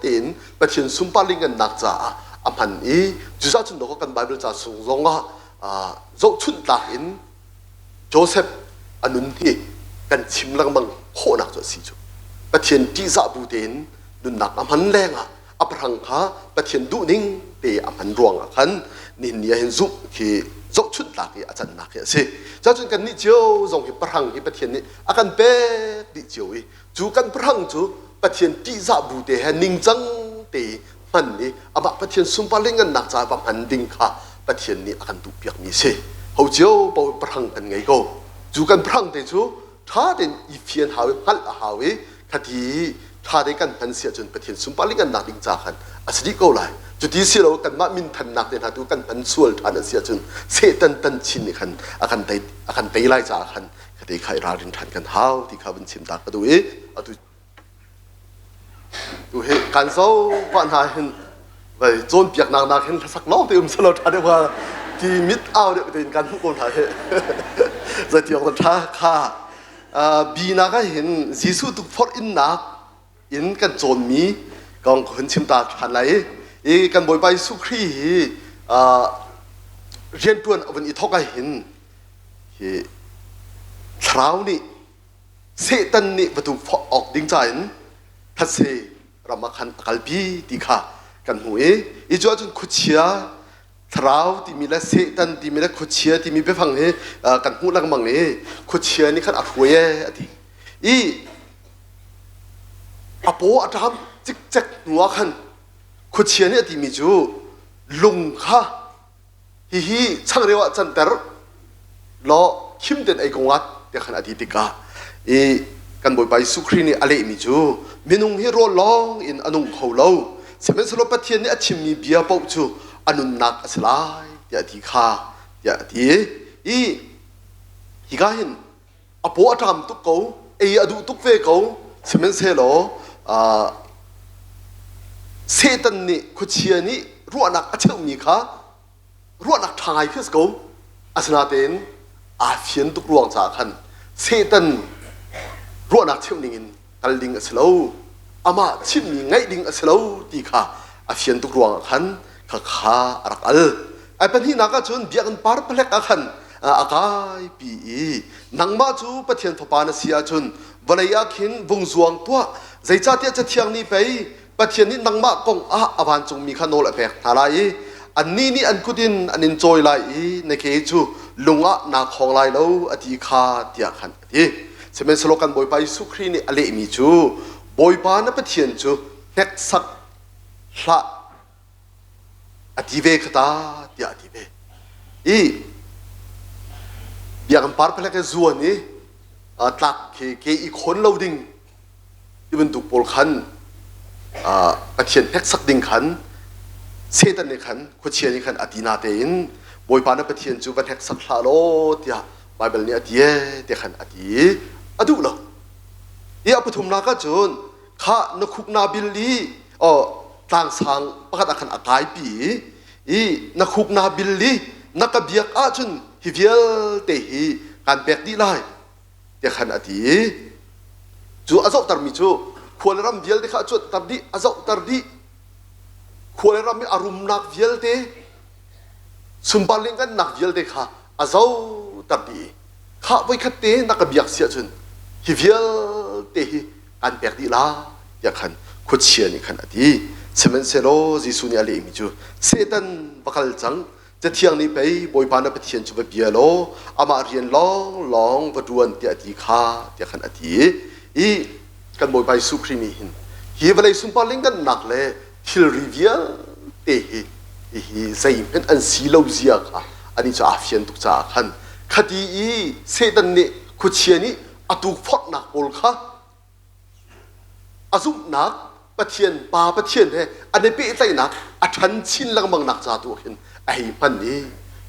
tein Pathian sunpar lingannak caah a hman i cucaah cun dawh kan Bible ca chung zongah zohchunh tlak in Joseph a nun hi kan chim lengmang khawhnak cu a si cu. Pathian ṭihzah bu tein nunnak a hman lengah a pahrang kha Pathian duhning te a hman ruangah khan nihin ni ah hin zumh khi zohchunh tlak i a cannak hi a si. Cun kannih cio zong hi pahrang hi Pathian nih a kan pek dih cio i cu kan pahrang cu Pathian ṭihzah bu te he ningcang te hman i amah Pathian sunpar le ngannak caah va hman ding kha Pathian nih a kan duhpiakmi a si. Ho cio paoh pahrang kan ngei ko. Cu kan pahrang te cu ṭha tein i fian hau i hngalh a hau i khati ṭha tein kan hman si ahcun Pathian sunpar le ngannak ding ca khan a si dih ko lai. Cuti si lo kanmah minthannak te hna tu kan hman sual ṭhan a si ahcun Satan tan chin nih khan a kan tei a kan tei lai caah khan khati kha i ralrin ṭhan kan hau ti kha vun chim ta ka duh i atu Tu hi kan zo pah hna hin vai cawnpiaknak nak hin hlasak lawng te um selaw ṭha deuh hnga ti mit au deuh tein kan hmuh ko hna hi. Zeiti awk ṭha kha bi nak ah hin Jesuh tukforh innak in kan cawnmi kong ka hun chim ta ṭhan lai i kan Bawipa Jesuh Khrih hi rianṭuan a vun i thawk ah hin hi thlarau nih Satan nih va tukforh awk ding ca in thatse ram ah khan a kalpi ti kha kan hmuh i i cu ahcun khuachia thlarau timi le Satan timi le khuachia timi biafang hi kan hmuh lengmang i khuachia nih khan a hruai e a ti i a paw a ṭam cikcek hnu ah khan khuachia nih a timi cu lung kha Hihi changreu ah canter law khim tein ei ko ngat tiah khan a ti tikah i kan Bawipa Jesuh Khrih nih a lehmi cu minung hi rawl lawng in a nung kho lo sihmanhsehlaw Pathian nih a chimmi bia paoh cu a nunnak a si lai tiah a ti kha tiah a ti i hika hin a paw a ṭam tuk ko ei a duh tuk ve ko sihmanhsehlaw Satan nih khuachia nih ruahnak a cheuhmi kha ruahnak ṭha ngai khi a si ko asinain aa fian tuk ruang caah khan Satan ruahnak cheuh ning in kal ding a si lo amah chimmi ngaih ding a si lo ti kha a fian tuk ruangah khan khakha a rak al. Ai pahnihnak ahcun biakinn par palek ah khan a kaipi i nangmah cu Pathian fapa na si ahcun vawlei ah khin vung zuang tuah zeicahtiah Cathiang nih pei Pathian nih nangmah kong ah a vancungmi kha nawl a pek hna lai i annih nih an kut in an in cawi lai i na ke cu lung ah naa khawng lai lo a ti kha tiah khan a ti. Sihmanhsehlaw kan Bawipa Jesuh Khrih nih a lehmi cu Bawipa na Pathian cu hneksak hlah a ti ve kha ta tiah a ti ve. I biakinn par palek i zuan i tlak khi ke i khawn lo ding ti bantuk pawl khan Pathian hneksak ding khan Satan nih khan khuachia nih khan a ti na tein Bawipa na Pathian cu va hneksak hlah law tiah Baibal nih a ti ee tiah khan a ti i a duh lo. I a pathumnak ah cun khah na khuk naa bil i tlangsang pakhat ah khan a kaipi i na khuk naa bil i na ka biak ahcun hi vialte hi kaan pek dih lai tiah khan a ti i. Cu a zohtermi cu khua le ram vialte kha a cuanhter dih, a zohter dih. Khua le ram i a rumnak vialte, sunpar lianhngannak vialte kha a zohter dih i khah voikhat te na ka biak si ahcun hi vialte hi kan pek dih lai tiah khan khuachia nih khan a ti. Sihmanhsehlaw Jesuh nih a lehmi cu Satan va kal cang, Cathiang nih pei Bawipa na Pathian cu va bia law amah rian lawnglawng va ṭuan tiah a ti kha tiah khan a ti i kan Bawipa Jesuh Khrih nih hin hi vawlei sunpar lingannak le thilri vialte hi hihi zeihmanh an si lo zia kha anih cu aa fian tuk caah khan khati i Satan nih khuachia nih a tukforhnak pawl kha A zumhnak Pathian Pa Pathian he an i pehtlaihnak a ṭhan chin lengmangnak ca tu ah khin a hei hman i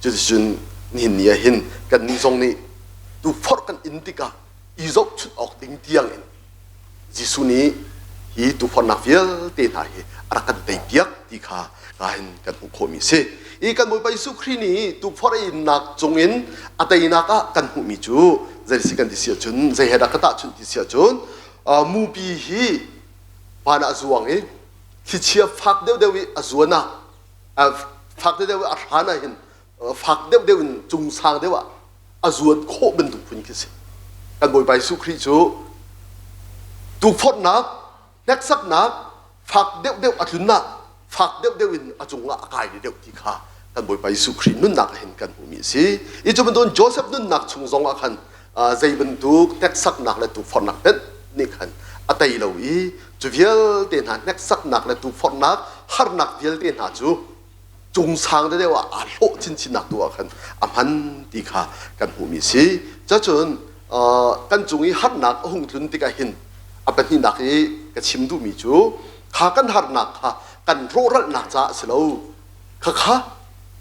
cuticun nihin ni ah hin kannih zong nih tuforh kan in tikah i zohchunh awk ding tiang in Jesuh nih hi tuforhnak vialte hna hi a rak kan teipiak ti kha ka hin kan hmuh khawhmi a si. I kan Bawipa Jesuh Khrih nih tuforh a innak cungin a teinak ah kan hmuhmi cu zei si kan ti si ahcun zei he dah ka tahchunh ti si ahcun mupi hi van ah zuang i thlichia fak deuhdeuh i a zuan ah fak deuhdeuh i a hran ah hin fak deuhdeuh in cung sang deuh ah a zuan khawh bantuk phun khi si. Kan Bawipa Jesuh Khrih cu tukforhnak hneksaknak fak deuhdeuh a tlun ah fak deuhdeuh in a cungah a kai deuh ti kha kan Bawipa Jesuh Khrih nunnak ah hin kan hmuhmi a si. I cu bantukin Joseph nunnak chung zong ah khan zei bantuk hneksaknak le tukforhnak hmanh nih khan a tei lo i cu vialte hna hneksaknak le tukforhnak harnak vialte hna cu cung sang deuh ah aa hlawh chinchinnak tu ah khan a hman ti kha kan hmuhmi a si. Cacun kan cung i harnak a hung tlun tikah hin a pahnihnak i ka chim duhmi cu kha kan harnak kha kan rawhralhnak caah a si lo. Khakha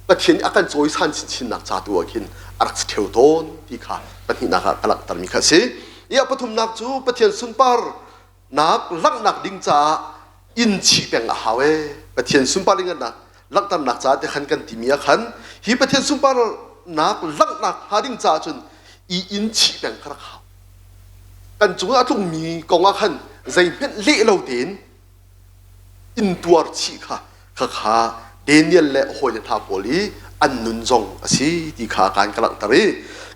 Pathian nih a kan cawisan chinchinnak ca tu ah khin a rak si ṭheo tawn ti kha pahnihnak ah ka langhtermi kha a si. I a pathumnak cu Pathian sunpar nak langhnak ding caah inn chih peng a hau ee. Pathian sunpar nak langhternak caah te khan kan timi ah khan hi Pathian sunparnak langhnak hnga ding caah cun i inn chih peng kha rak hau. Kan cung ah a tlungmi kong ah khan zeihmanh leh lo tein intuar chih kha khakha Daniel le hawile hna pawl i an nun zong a si ti kha kan ka langhter i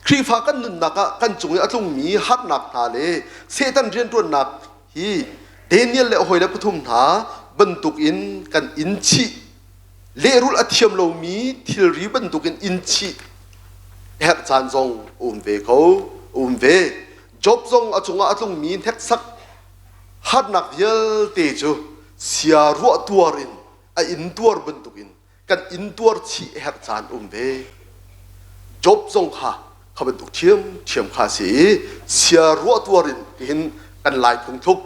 Khrihfa kan nunnak ah kan cung i a tlungmi harnak hna le Satan rianṭuannak hi Daniel le hawile pathum hna bantukin kan in chih lehrulh a thiam lomi thilri bantukin in chih herh caan zong a um ve ko um ve Job zong a cungah a tlungmi hneksak Harnak vialte cu sia ruah tuar in a intuar bantukin kan intuar chih a herh caan um ve. Job zong kha kha bantuk ṭhiamṭhiam kha a si i sia ruah tuar in tihin kan lai phungthluk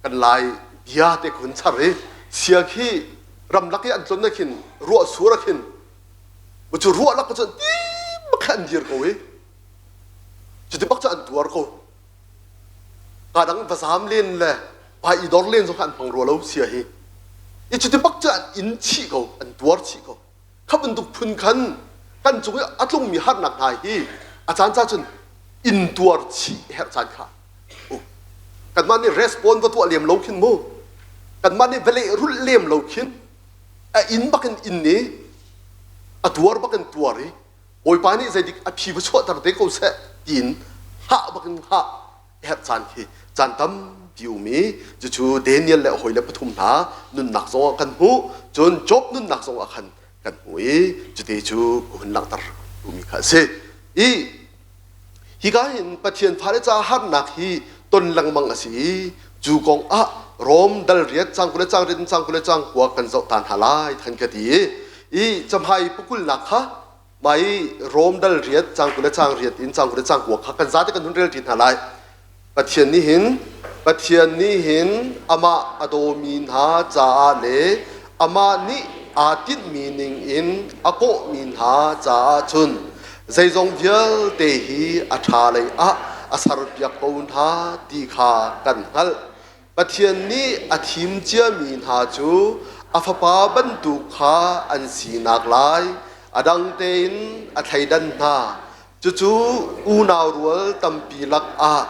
kan lai bia te kun char i sia khi ramlak i an tlon ah khin ruah sur ah khin cu ruah lak cu tim bak an dir ko i cuti bak cu an tuar ko. Ka dang va zaam len le va i dor len zong kha an hmang rua lo sia hi. I cuti bak cu an in chih ko, an tuar chih ko. Kha bantuk phun khan kan cung i a tlungmi harnak hna hi a caan ca cun in tuar chih herh caan kha. Kanmah nih respond va tuah lem lo khin mu. Kanmah nih va lehrulh lem lo khin a inn bak in inn i a tuar bak in tuar i Bawipa nih zeidik a phi va chuahter te ko seh tiin hngah bakin hngah herh caan khi caan tampi um i cucu Daniel le a hawile pathum hna nunnak zongah kan hmuh cun Job nunnak zongah khan kan hmuh i cute cu ka hun langhter duhmi kha a si i hika hin Pathian fale caah harnak hi ton lengmang a si i cu kong ah Rom dal riat cang kul le cang riat cang kul le cang kua kan zoh ta hna lai than ka ti i camhai pakulnak kha mai Rom dal riat cang kul le cang riat in cang kul le cang kua kha kan zate kan hun rel ṭi hna lai Pathian nih hin Pathian nih hin amah a dawmi hna caah le amah nih aa tinhmi ning in a kawhmi hna caah cun zeizong vialte hi a ṭha lei ah a serpiak ko hna ti kha kan hngalh. Pathian nih a thim ciami hna cu a Fapa bantuk kha an sinak lai a dang tein a thleidan hna. Cucu unau rual tampi lakah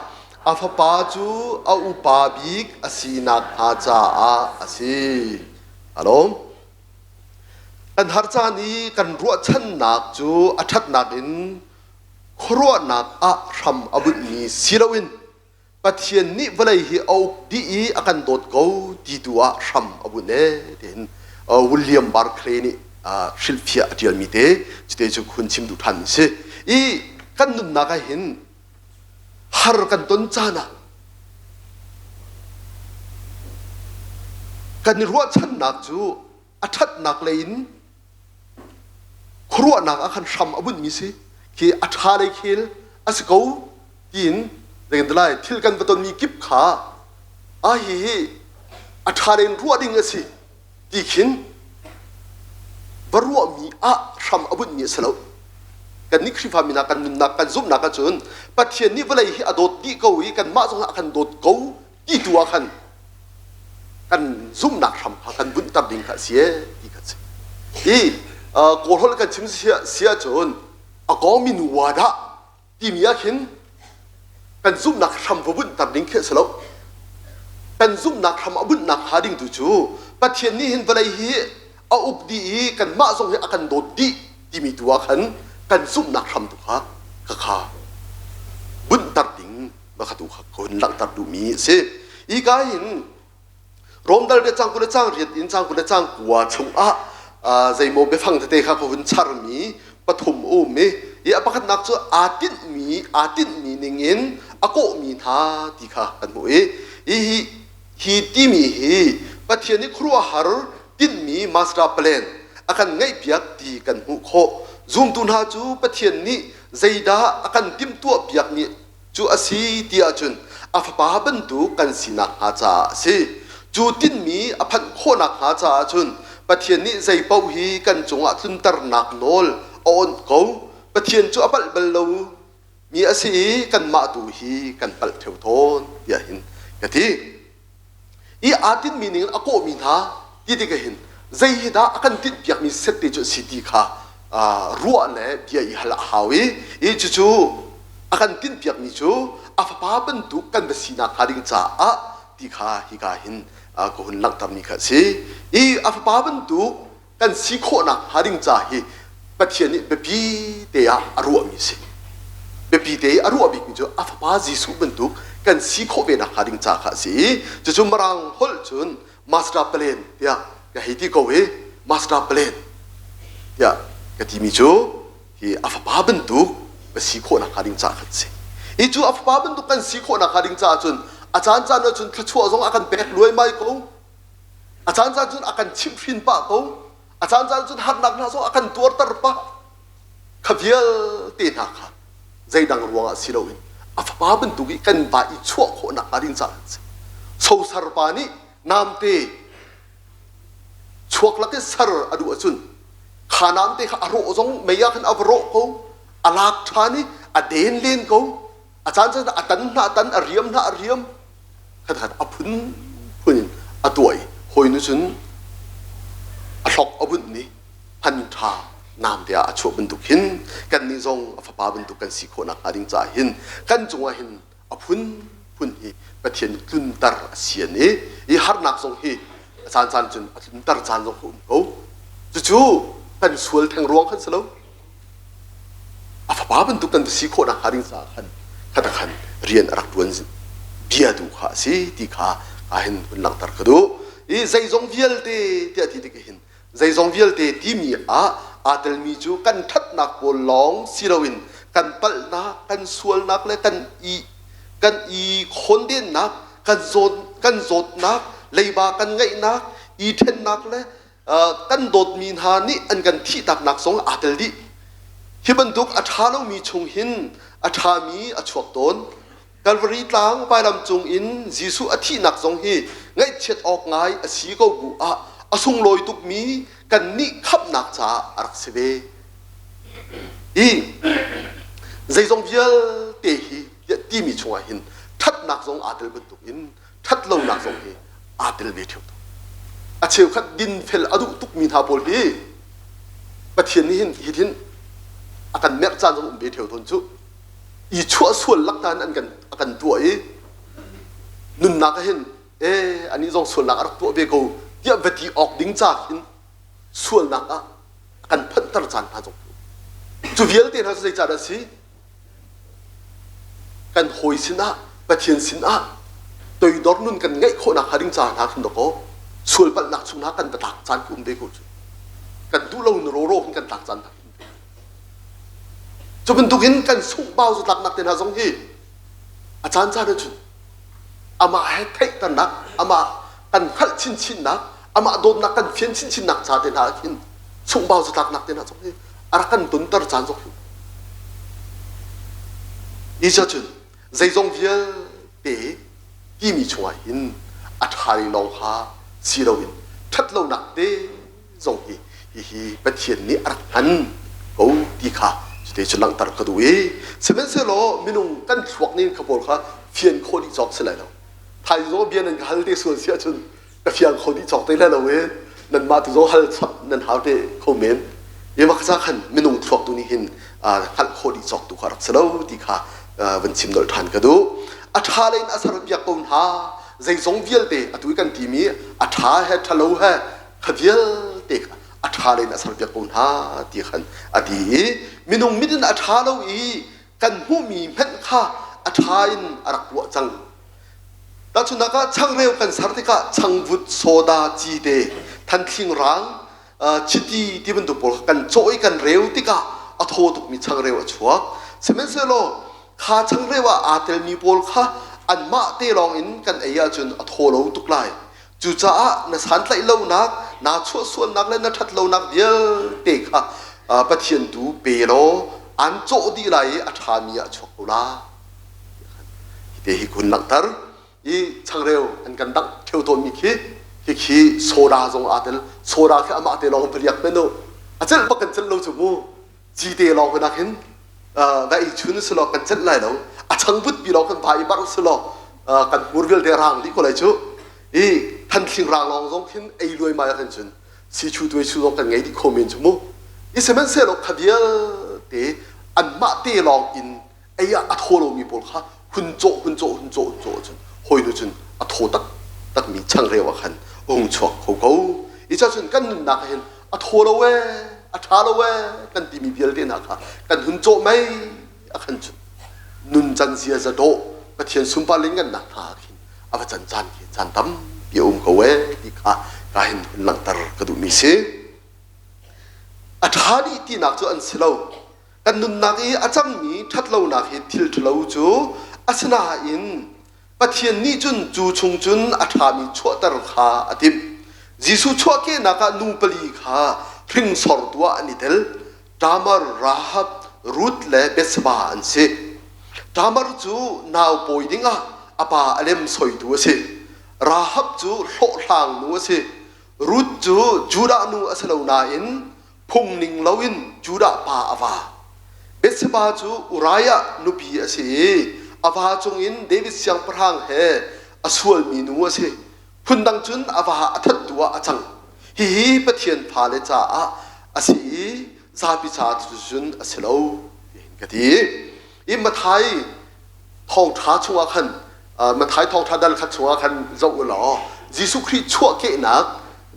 a A fapa cu a upa bik a si nakhnga caah a si. Alawm. Kan har caan i kan ruahchannak cu a ṭhatnak in khuaruahnak ah hram a bunhmi si loin Pathian nih vawlei hi a uk dih i a kan dawt ko ti tu ah hram a bunh ee tiin William Barclay nih hrilhfiah a ṭialmi te cute cu hun chim duh ṭhan si. I kan nunnak ah hin har kan ton caan ah kan i ruahchannak cu a ṭhatnak lei in khuaruahnak ah khan hram a bunhmi si khi a ṭha lei khel a si ko tiin zeitin lai thil kan va tonmi kip kha a hi hi a ṭha lei in ruah ding a si ti khin va ruahmi ah hram a bunhmi a si lo. Kannih Khrihfa mi hna kan nunnak kan zumhnak ahcun Pathian nih vawlei hi a dawt dih ko i kanmah zong a kan dawt ko ti tu ah khan kan zumhnak hram kha kan bunhter ding kha a si ee ti kha a si. I Kawlholh kan chim si ahcun a kawngmi nu wa dah timi ah khin kan zumhnak hram va bunhter ding khi a si lo. Kan zumhnak hram a bunhnak hnga ding tu cu Pathian nih hin vawlei hi a uk dih i kanmah zong hi a kan dawt dih timi tu ah khan kan zumhnak hram tu kha kha bunhter ding va kha tu kha ka hun langhter duhmi a si. Hika hin Rom dal riat cang 20 le cang riat in cang 20 le cang kua chungah zeimaw biafang tete kha ka hun charmi pathum um i i a pakhatnak cu aa tinhmi aa tinhmi ningin a kawhmi hna ti kha kan hmuh i hi hi timi hi Pathian nih khuaruahhar tinhmi master plan a kan ngeihpiak ti kan hmuh khawh. Zumtu hna cu Pathian nih zeidah a kan timhtuah piakmi cu a si ti ahcun a fapa bantuk kan sinak hnga caah a si. Cu tinhmi a phanh khawhnak hnga caah cun Pathian nih zei paoh hi kan cungah tlunternak nawl a awnh ko. Pathian cu a palh bal lo mi a si i kanmah tu hi kan palh ṭheo tawn tiah hin ka ti. I aa tinhmi ning in a kawhmi hna ti tikah hin zei hi dah a kan tinhpiakmi set te cu a si ti kha ruah le bia i hal a hau i i cucu a kan tinhpiakmi cu a fapa bantuk kan va sinak hnga ding caah ti kha hika hin ka hun langhtermi kha a si. I a fapa bantuk kan si khawhnak hnga ding ca hi Pathian nih biapi te ah a ruahmi a si. Biapi te i a ruah bikmi cu a fapa Jesuh bantuk kan si khawh ve nak hnga ding ca kha a si i cucu Mirang holh cun master plan tiah ka hei ti ko i master plan tiah ka timi cu hi a fapa bantuk ka si khawhnak hnga ding ca kha a si. I cu a fapa bantuk kan si khawhnak hnga ding caah cun a caan caan ah cun thluachuah zong a kan pek luaimai ko. A caan caan cun a kan chimhhrin pah ko. A caan caan cun harnak hna zong a kan tuarter pah. Kha vialte hna kha zeidang ruangah si loin a fapa bantuk i kan va i chuah khawhnak hnga ding caah an si. Sosar pa nih namte chuak lak i ser a duh ahcun kha namte kha a rawh zong mei ah khan a va rawh ko, a lak ṭhan i a den len ko. A caan caan a tan hna a tan, a riam hna a riam. Khatkhat a phunphun in a tuah i hawi nu cun a hlok a bunh ni hman ṭha namte ah a chuah bantuk hin kannih zong a fapa bantuk kan si khawh nakhnga ding caah hin kan cungah hin a phunphun hi Pathian nih tlunter a sian i i harnak zong hi a caancaan cun a tlunter caan zong a um ko. Cucu kan sual theng ruang khan si lo. A fapa bantuk kan si khawh nakhnga ding caah khan khata khan rian a rak ṭuan bia tu kha a si ti kha ah hin hun langhter ka duh. I zeizong vialte tiah ti tik hin zeizong vialte timi ah aa telmi cu kan ṭhatnak pawl lawng si loin kan palhnak, kan sualnak le kan i kan i khawndennak, kan zawt kan zawtnak, leiba kan ngeihnak, i ṭhennak le kan dawtmi hna nih an kan thihtaknak zong aa tel dih. Hi bantuk a ṭha lomi chung hin a ṭhami a chuak tawn. Kalvari tlang vailam cung in Jesuh a thihnak zong hi ngaihchiat awk ngai a si ko bu ah a sunglawi tukmi kannih khamhnak caah a rak si ve. Hi zeizong vialte hi timi chungah hin ṭhatnak zong aa tel bantuk in ṭhatlonak zong hi aa tel ve ṭheo. A cheukhat dinfel a duh tukmi hna pawl hi Pathian nih hin hitin a kan merh caan zong um ve ṭheo tawn cu. I chuahsual lak hna in an kan a kan tuah i. Nunnak ah hin e anih zong sualnak a rak tuah ve ko tiah va ti awk ding ca khin sualnak ah a kan phanhter caan hna zong cu vialte hna cu zeicahdah a si? Kan hawi sinah Pathian sinah toidor nun kan ngeih khawhnak hnga ding ca hna khin dawkaw sual palhnak chung hna kan va tlak caan khi um ve ko cu. Kan duh lo na rawraw hin kan tlak caan hna um ve. Cu bantukin kan sunghbau zatlaknak te hna zong hi a caan caan ahcun amah he theihternak, amah kan hngalh chinchinnak, amah dawtnak kan fian chinchinnak ca te hna ah khin sunghbau zatlaknak te hna zong hi a rak kan tonter caan zong hi. Hi cun zeizong vialte timi chungah hin a ṭha lawng kha si loin ṭhatlonak te zong hi hihi Pathian nih a rak hman ko ti kha cute cu langhter ka duh i sihmanhsehlaw minung kan thluak nih kha pawl kha fian khawh dih cawk si lai lo. Thaizing zong bia nan ka hal te sual si ahcun ka fiang kho dih cawk te lai lo i nanmah tu zong hal chap nan hau te kho men. I mah ca khan minung thluak tu nih hin hngalh khawh dih cawk tu kha rak si lo ti kha van chim nolh ṭhan ka duh. A ṭha lei in a ser piak ko hna. Zeizong vialte atu i kan timi a ṭha he ṭhalo he kha vialte kha a ṭha lei in a serpiak ko hna ti khan a ti i minung mit in a ṭha lo i kan hmuhmi hmanh kha a ṭha in a rak ruah cang. Tahchunhnak ah changreu kan ser tikah changvut, soda, cite, thanthling rang, chiti ti bantuk pawl kha kan cawh i kan reu tikah a thaw tukmi changreu a chuak. Sihmanhsehlaw kha changreu ah aa telmi pawl kha anmah te lawng in kan ei ahcun a thaw lo tuk lai. Cucaah na santlaih lonak, naa chuahsualnak le na ṭhat lonak vialte kha Pathian tu pe law aan cawh dih lai i a ṭhami ah chuak ko la. Hi hi kun langhter i changreu an kan dangh ṭheo tawnmi khi khi soda zong aa tel. Soda khi amah te lawng paliak men u. A celh bak kan celh lo cu mu. Cite lawng hna khin va ei chun si law kan celh lai lo. A changvut pi lawng kan va i barh si law kan hmur vialte rang dih ko lai cu. I thanthling rang lawng zong khin ei luaimai ah khan cun si chu tuai chu zong kan ngei dih kho men cu mu. I sihmanhsehlaw kha vialte anmah te lawng in ei ah a thaw lomi pawl kha hun cawh hun cawh hun cawh hun cawh cun hawinu cun a thaw taktakmi changreu ah khan a hung chuak kho ko. I cun kan nunnak ah hin a thaw lo ee a ṭha lo ee kan timi vialte hna kha kan hun cawh mei a khan cun nun can ziaza dawh Pathian sunpar lianngannak hna ah khin a va can caan khi caan tampi a um ko ee ti kha ka hin hun langhter ka duhmi si. A ṭha dih tinak cu an si lo. Kan nunnak i a cangmi ṭhatlonak hi thil ṭhalo cu asinain Pathian nih cun cu chung cun a ṭhami chuahter kha a timh. Jesuh chuahkehnak ah nu pali kha hringsortu ah an i tel. Tamar, Rahab, Ruth le Bathsheba an si. Tamar cu nau pawi dingah a pa a lem soitu a si. Rahab cu hlawhhlang nu a si. Ruth cu Judah nu a si lo nain phung ning loin Judah pa a va. Bathsheba cu Uriah nupi a si i a va cungin David siangpahrang he a sualmi nu a si. Phundang cun a va a thattu ah a cang. Hihi Pathian fale caah a si i zapi caah cun a si lo tihin ka ti. I Matthai thawngṭha chungah khan Matthai thawngṭha dal khat chungah khan zoh u law Jesuh Khrih chuahkehnak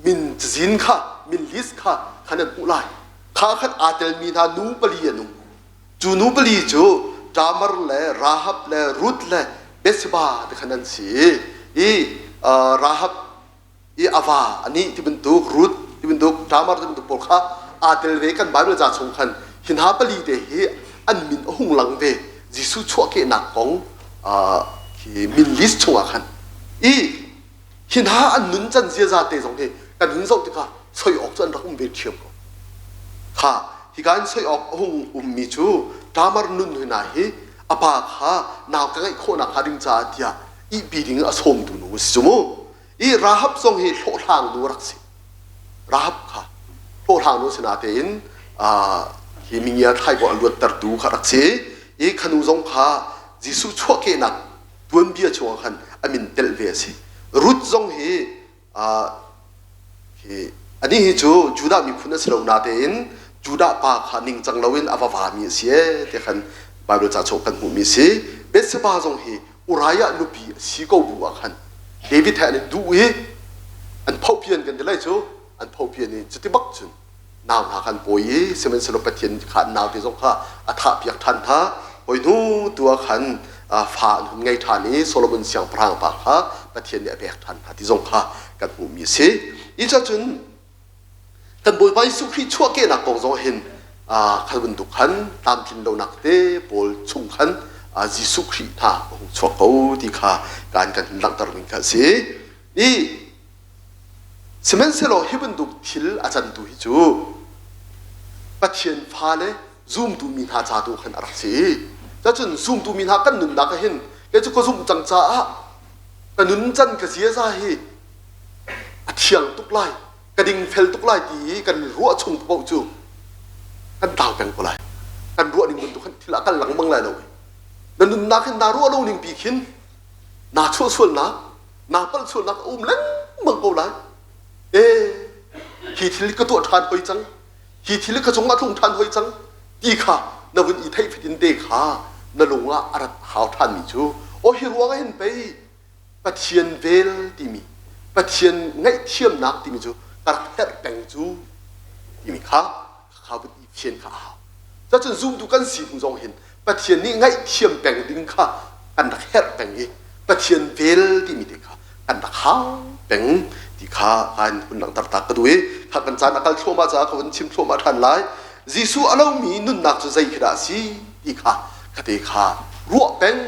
min cazin kha min list kha khan an hmuh lai. Kha khan aa telmi hna nu pali an um. Cu nu pali cu Tamar le Rahab le Ruth le Bathsheba ti khan an si i Rahab i a va anih ti bantuk Ruth ti bantuk Tamar ti bantuk pawl kha aa tel ve kan Bible ca chung khan hi hna pali te hi an min a hung lang ve Jesuh chuahkehnak kong khi min list chungah khan i hi hna an nun can ziaza te zong hi kan hun zoh tikah soi awk cu an rak um ve ṭhiam ko kha hika in soi awk a hung ummi cu Tamar nun hna hi a pa kha nau ka ngeih khawhnak hnga ding caah tiah ihpi ding a sawmtu nu a si cu mu I Rahab zong hi hlawhhlang nu a rak si. Rahab kha hlawhhlang nu si natein hi mingia thlai a luattertu kha rak si. I khanu zong kha Jesuh chuahkehnak tuanbia chungah khan a min telh ve a si. Ruth zong hi hi anih hi cu Judah miphun a si lo natein Judah pa kha ningcang loin a va vami a si ee ti khan Bible ca chung kan hmuhmi a si. Bathsheba zong hi Uriah nupi a si ko bu ah khan David he an i duh i an phohpian kan ti lai cu, an phohpian i cuti bak cun nau hna khan pawi i sihmanhsehlaw Pathian kha an naute zong kha a thahpiak ṭhan hna. Hawi hnu tu ah khan fa an hun ngei ṭhan i Solomon siangpahrang pa kha Pathian nih a pek ṭhan hna ti zong kha kan hmuhmi a si. Hi cun kan Bawipa Jesuh Khrih chuahkehnak kong zong hin kha bantuk khan tlamtlin lonak te pawl chung khan Jesuh Khrih hna a hung chuak ko ti kha kan kan hun langhter ning kha a si. I Sihmanhsehlaw hi bantuk thil a cantu hi cu Pathian fale zumtu mi hna ca tu khan a rak si. Cacun zumtu mi hna kan nunnak ah hin kei cu ka zumh cang caah ka nun can ka ziaza hi a thiang tuk lai, ka dingfel tuk lai ti i kan ruah chung paoh cu kan tlau peng ko lai. Kan ruah ning bantuk khan thil a kal lengmang lai lo. Na nunnak hin naa ruah lo ning pi khin naa chuah sualnak naa palh sualnak a um lengmang ko lai. E, hi thil ka tuah ṭhan hoi cang, hi thil ka cungah tlung ṭhan hoi cang ti kha na vun i theih fatin te kha na lung ah a rat hau ṭhanmi cu aw hi ruang ah hin pei Pathian vel timi Pathian ngaihthiamnak timi cu ka rak herh peng cu timi kha kha vun i fian kha a hau. Cacun zumtu kan si hnu zong hin Pathian nih ngaihthiam peng ding kha kan rak herh peng i Pathian vel timi te kha kan rak hau peng ti kha kan hun langhter ta ka duh i kha kan caan a kal thluahmah caah ka vun chim thluahmah ṭhan lai. Jesuh a lomi nunnak cu zei khi dah a si ti kha khate kha ruah peng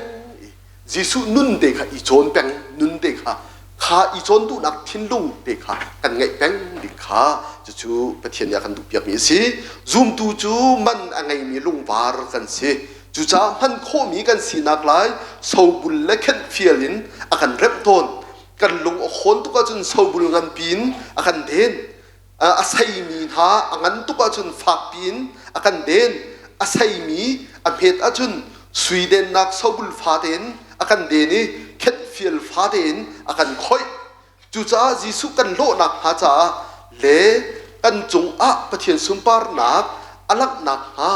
i Jesuh nun te kha i cawn peng, nun te kha kha i cawn duhnak thinlung te kha kan ngeih peng ding kha cucu Pathian nih a kan duhpiakmi a si. Zumtu cu man a ngeimi lungvar kan si. Cucaah hman khawhmi kan sinak lai sobul le khenhfial in a kan remh tawn. Kan lung a khawn tuk ahcun sobul nganpi in a kan den. A seimi hna a ngan tuk ahcun fakpi in a kan den. A seimi a hmet ahcun sui dennak sobul fate in a kan den i khenhfial fate in a kan khoih. Cucaah Jesuh kan lawhnak hnga caah le kan cungah Pathian sunparnak a langhnak hnga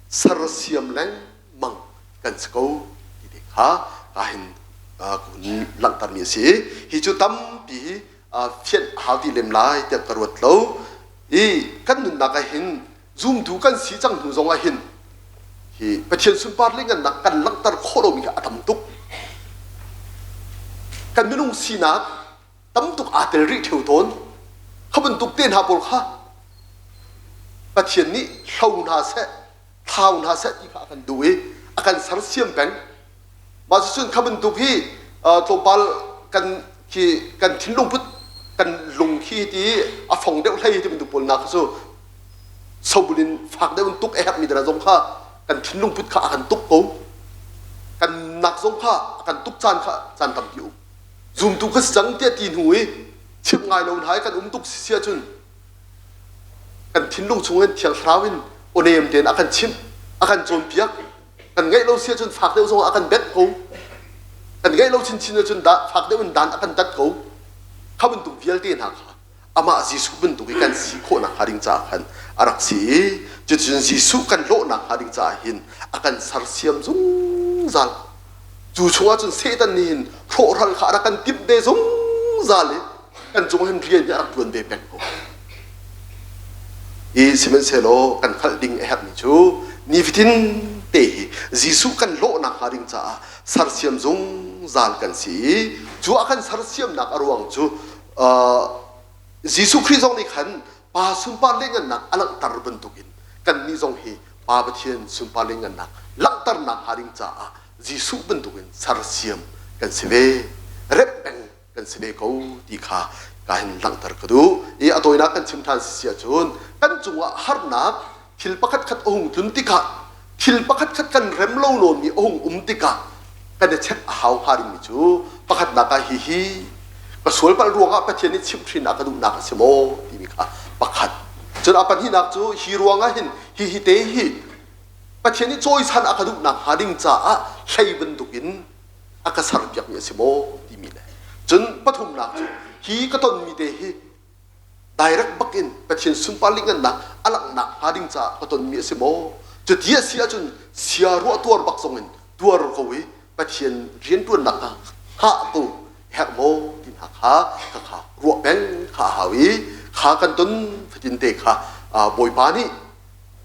sersiam lengmang kan si ko ti te kha ka hin ka hun langhtermi a si. Hi cu tampi fianh hau ti lem lai tiah ka ruat lo. I kan nunnak ah hin zumtu kan si cang hnu zong ah hin hi Pathian sunpar le ngannak kan langhter khawh lomi kha a tam tuk. Kan minung sinak tam tuk aa tel rih ṭheo tawn. Kha bantuk te hna pawl kha Pathian nih hlo hna seh, thlau hna seh ti kha a kan duh i a kan sersiam peng. Mah cucun kha bantuk hi tlawmpal kan khi kan thinlung put kan lung khi ti a fong deuh hlei ti bantuk pawl nak cu sobul in fak deuh in tuk a herhmi dana zong kha kan thinlung put kha a kan tuk ko. Kan nak zong kha a kan tuk caan kha caan tampi um. Zumtu ka si cang tiah ti hnu i chimh ngai lo hna i kan um tuk si ahcun kan thinlung chung in Thiang Thlarau in awnem tein a kan chimh, a kan cawnpiak. Kan ngeih lo si ahcun fak deuh zong a kan bengh ko. Kan ngeih lo chinchin ahcun dah fak deuh in dan a kan tat ko. Kha bantuk vialte hna kha amah Jesuh bantuk i kan si khawhnak hnga ding caah khan a rak si i cuticun Jesuh kan lawhnak hnga ding caah hin a kan sersiam zungzal. Cu chungah cun Satan nih hin hrawhral kha a rak kan timh ve zungzal i kan cung hin rian hi a rak ṭuan ve peng ko. I sihmanhsehlaw kan hngalh ding a herhmi cu nifatin te hi Jesuh kan lawhnak hnga ding caah sersiam zungzal kan si i cu a kan sersiamnak a ruang cu Jesuh Khrih zong nih khan Pa sunpar lianngannak a langhter bantukin kannih zong hi Pa Pathian sunpar lianngannak langhternak hnga ding caah Jesuh bantukin sersiam kan si ve. Remh peng kan si ve ko ti kha ka hin langhter ka duh. I a tawinak kan chim ṭhan si si ahcun kan cungah harnak thil pakhat khat a hung tlun tikah thil pakhat khat kan rem lo nawnmi a hung um tikah kan i check a hau hnga dingmi cu pakhatnak ah hihi ka sual palh ruangah Pathian nih chimhhrin a ka duhnak a si maw timi kha pakhat. Cun a pahnihnak cu hi ruangah hin hihi te hi Pathian nih cawisan a ka duhnak hnga ding caah hlei bantukin a ka serpiakmi a si maw timi le cun pathumnak cu hi ka tonmi te hi direct bak in Pathian sunpar lihngannak a langhnak hnga ding caah ka tonmi a si maw? Cuti a si ahcun sia ruah tuar bak zong in tuar ko i. Pathian rianṭuannak kha hngah ko herh maw ti hna kha kha ruah peng kha a hau i kha kan ton fatin te kha Bawipa nih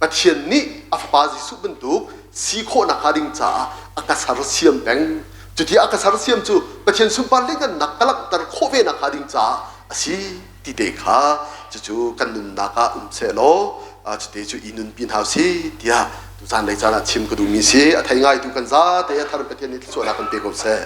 Pathian nih a fapa Jesuh bantuk si khawhnak hnga ding caah a ka sersiam peng. Cuti a ka sersiam cu Pathian sunpar lianhngannak ka langhter khawh ve nak hnga ding caah a si ti te kha cucu kan nunnak ah um seh law cute cu i nunpi hna usih tiah tuzan lei caan ah chim ka duhmi si. A thei ngaitu kan zate a thar Pathian nih thluachuahnak kan pe ko seh.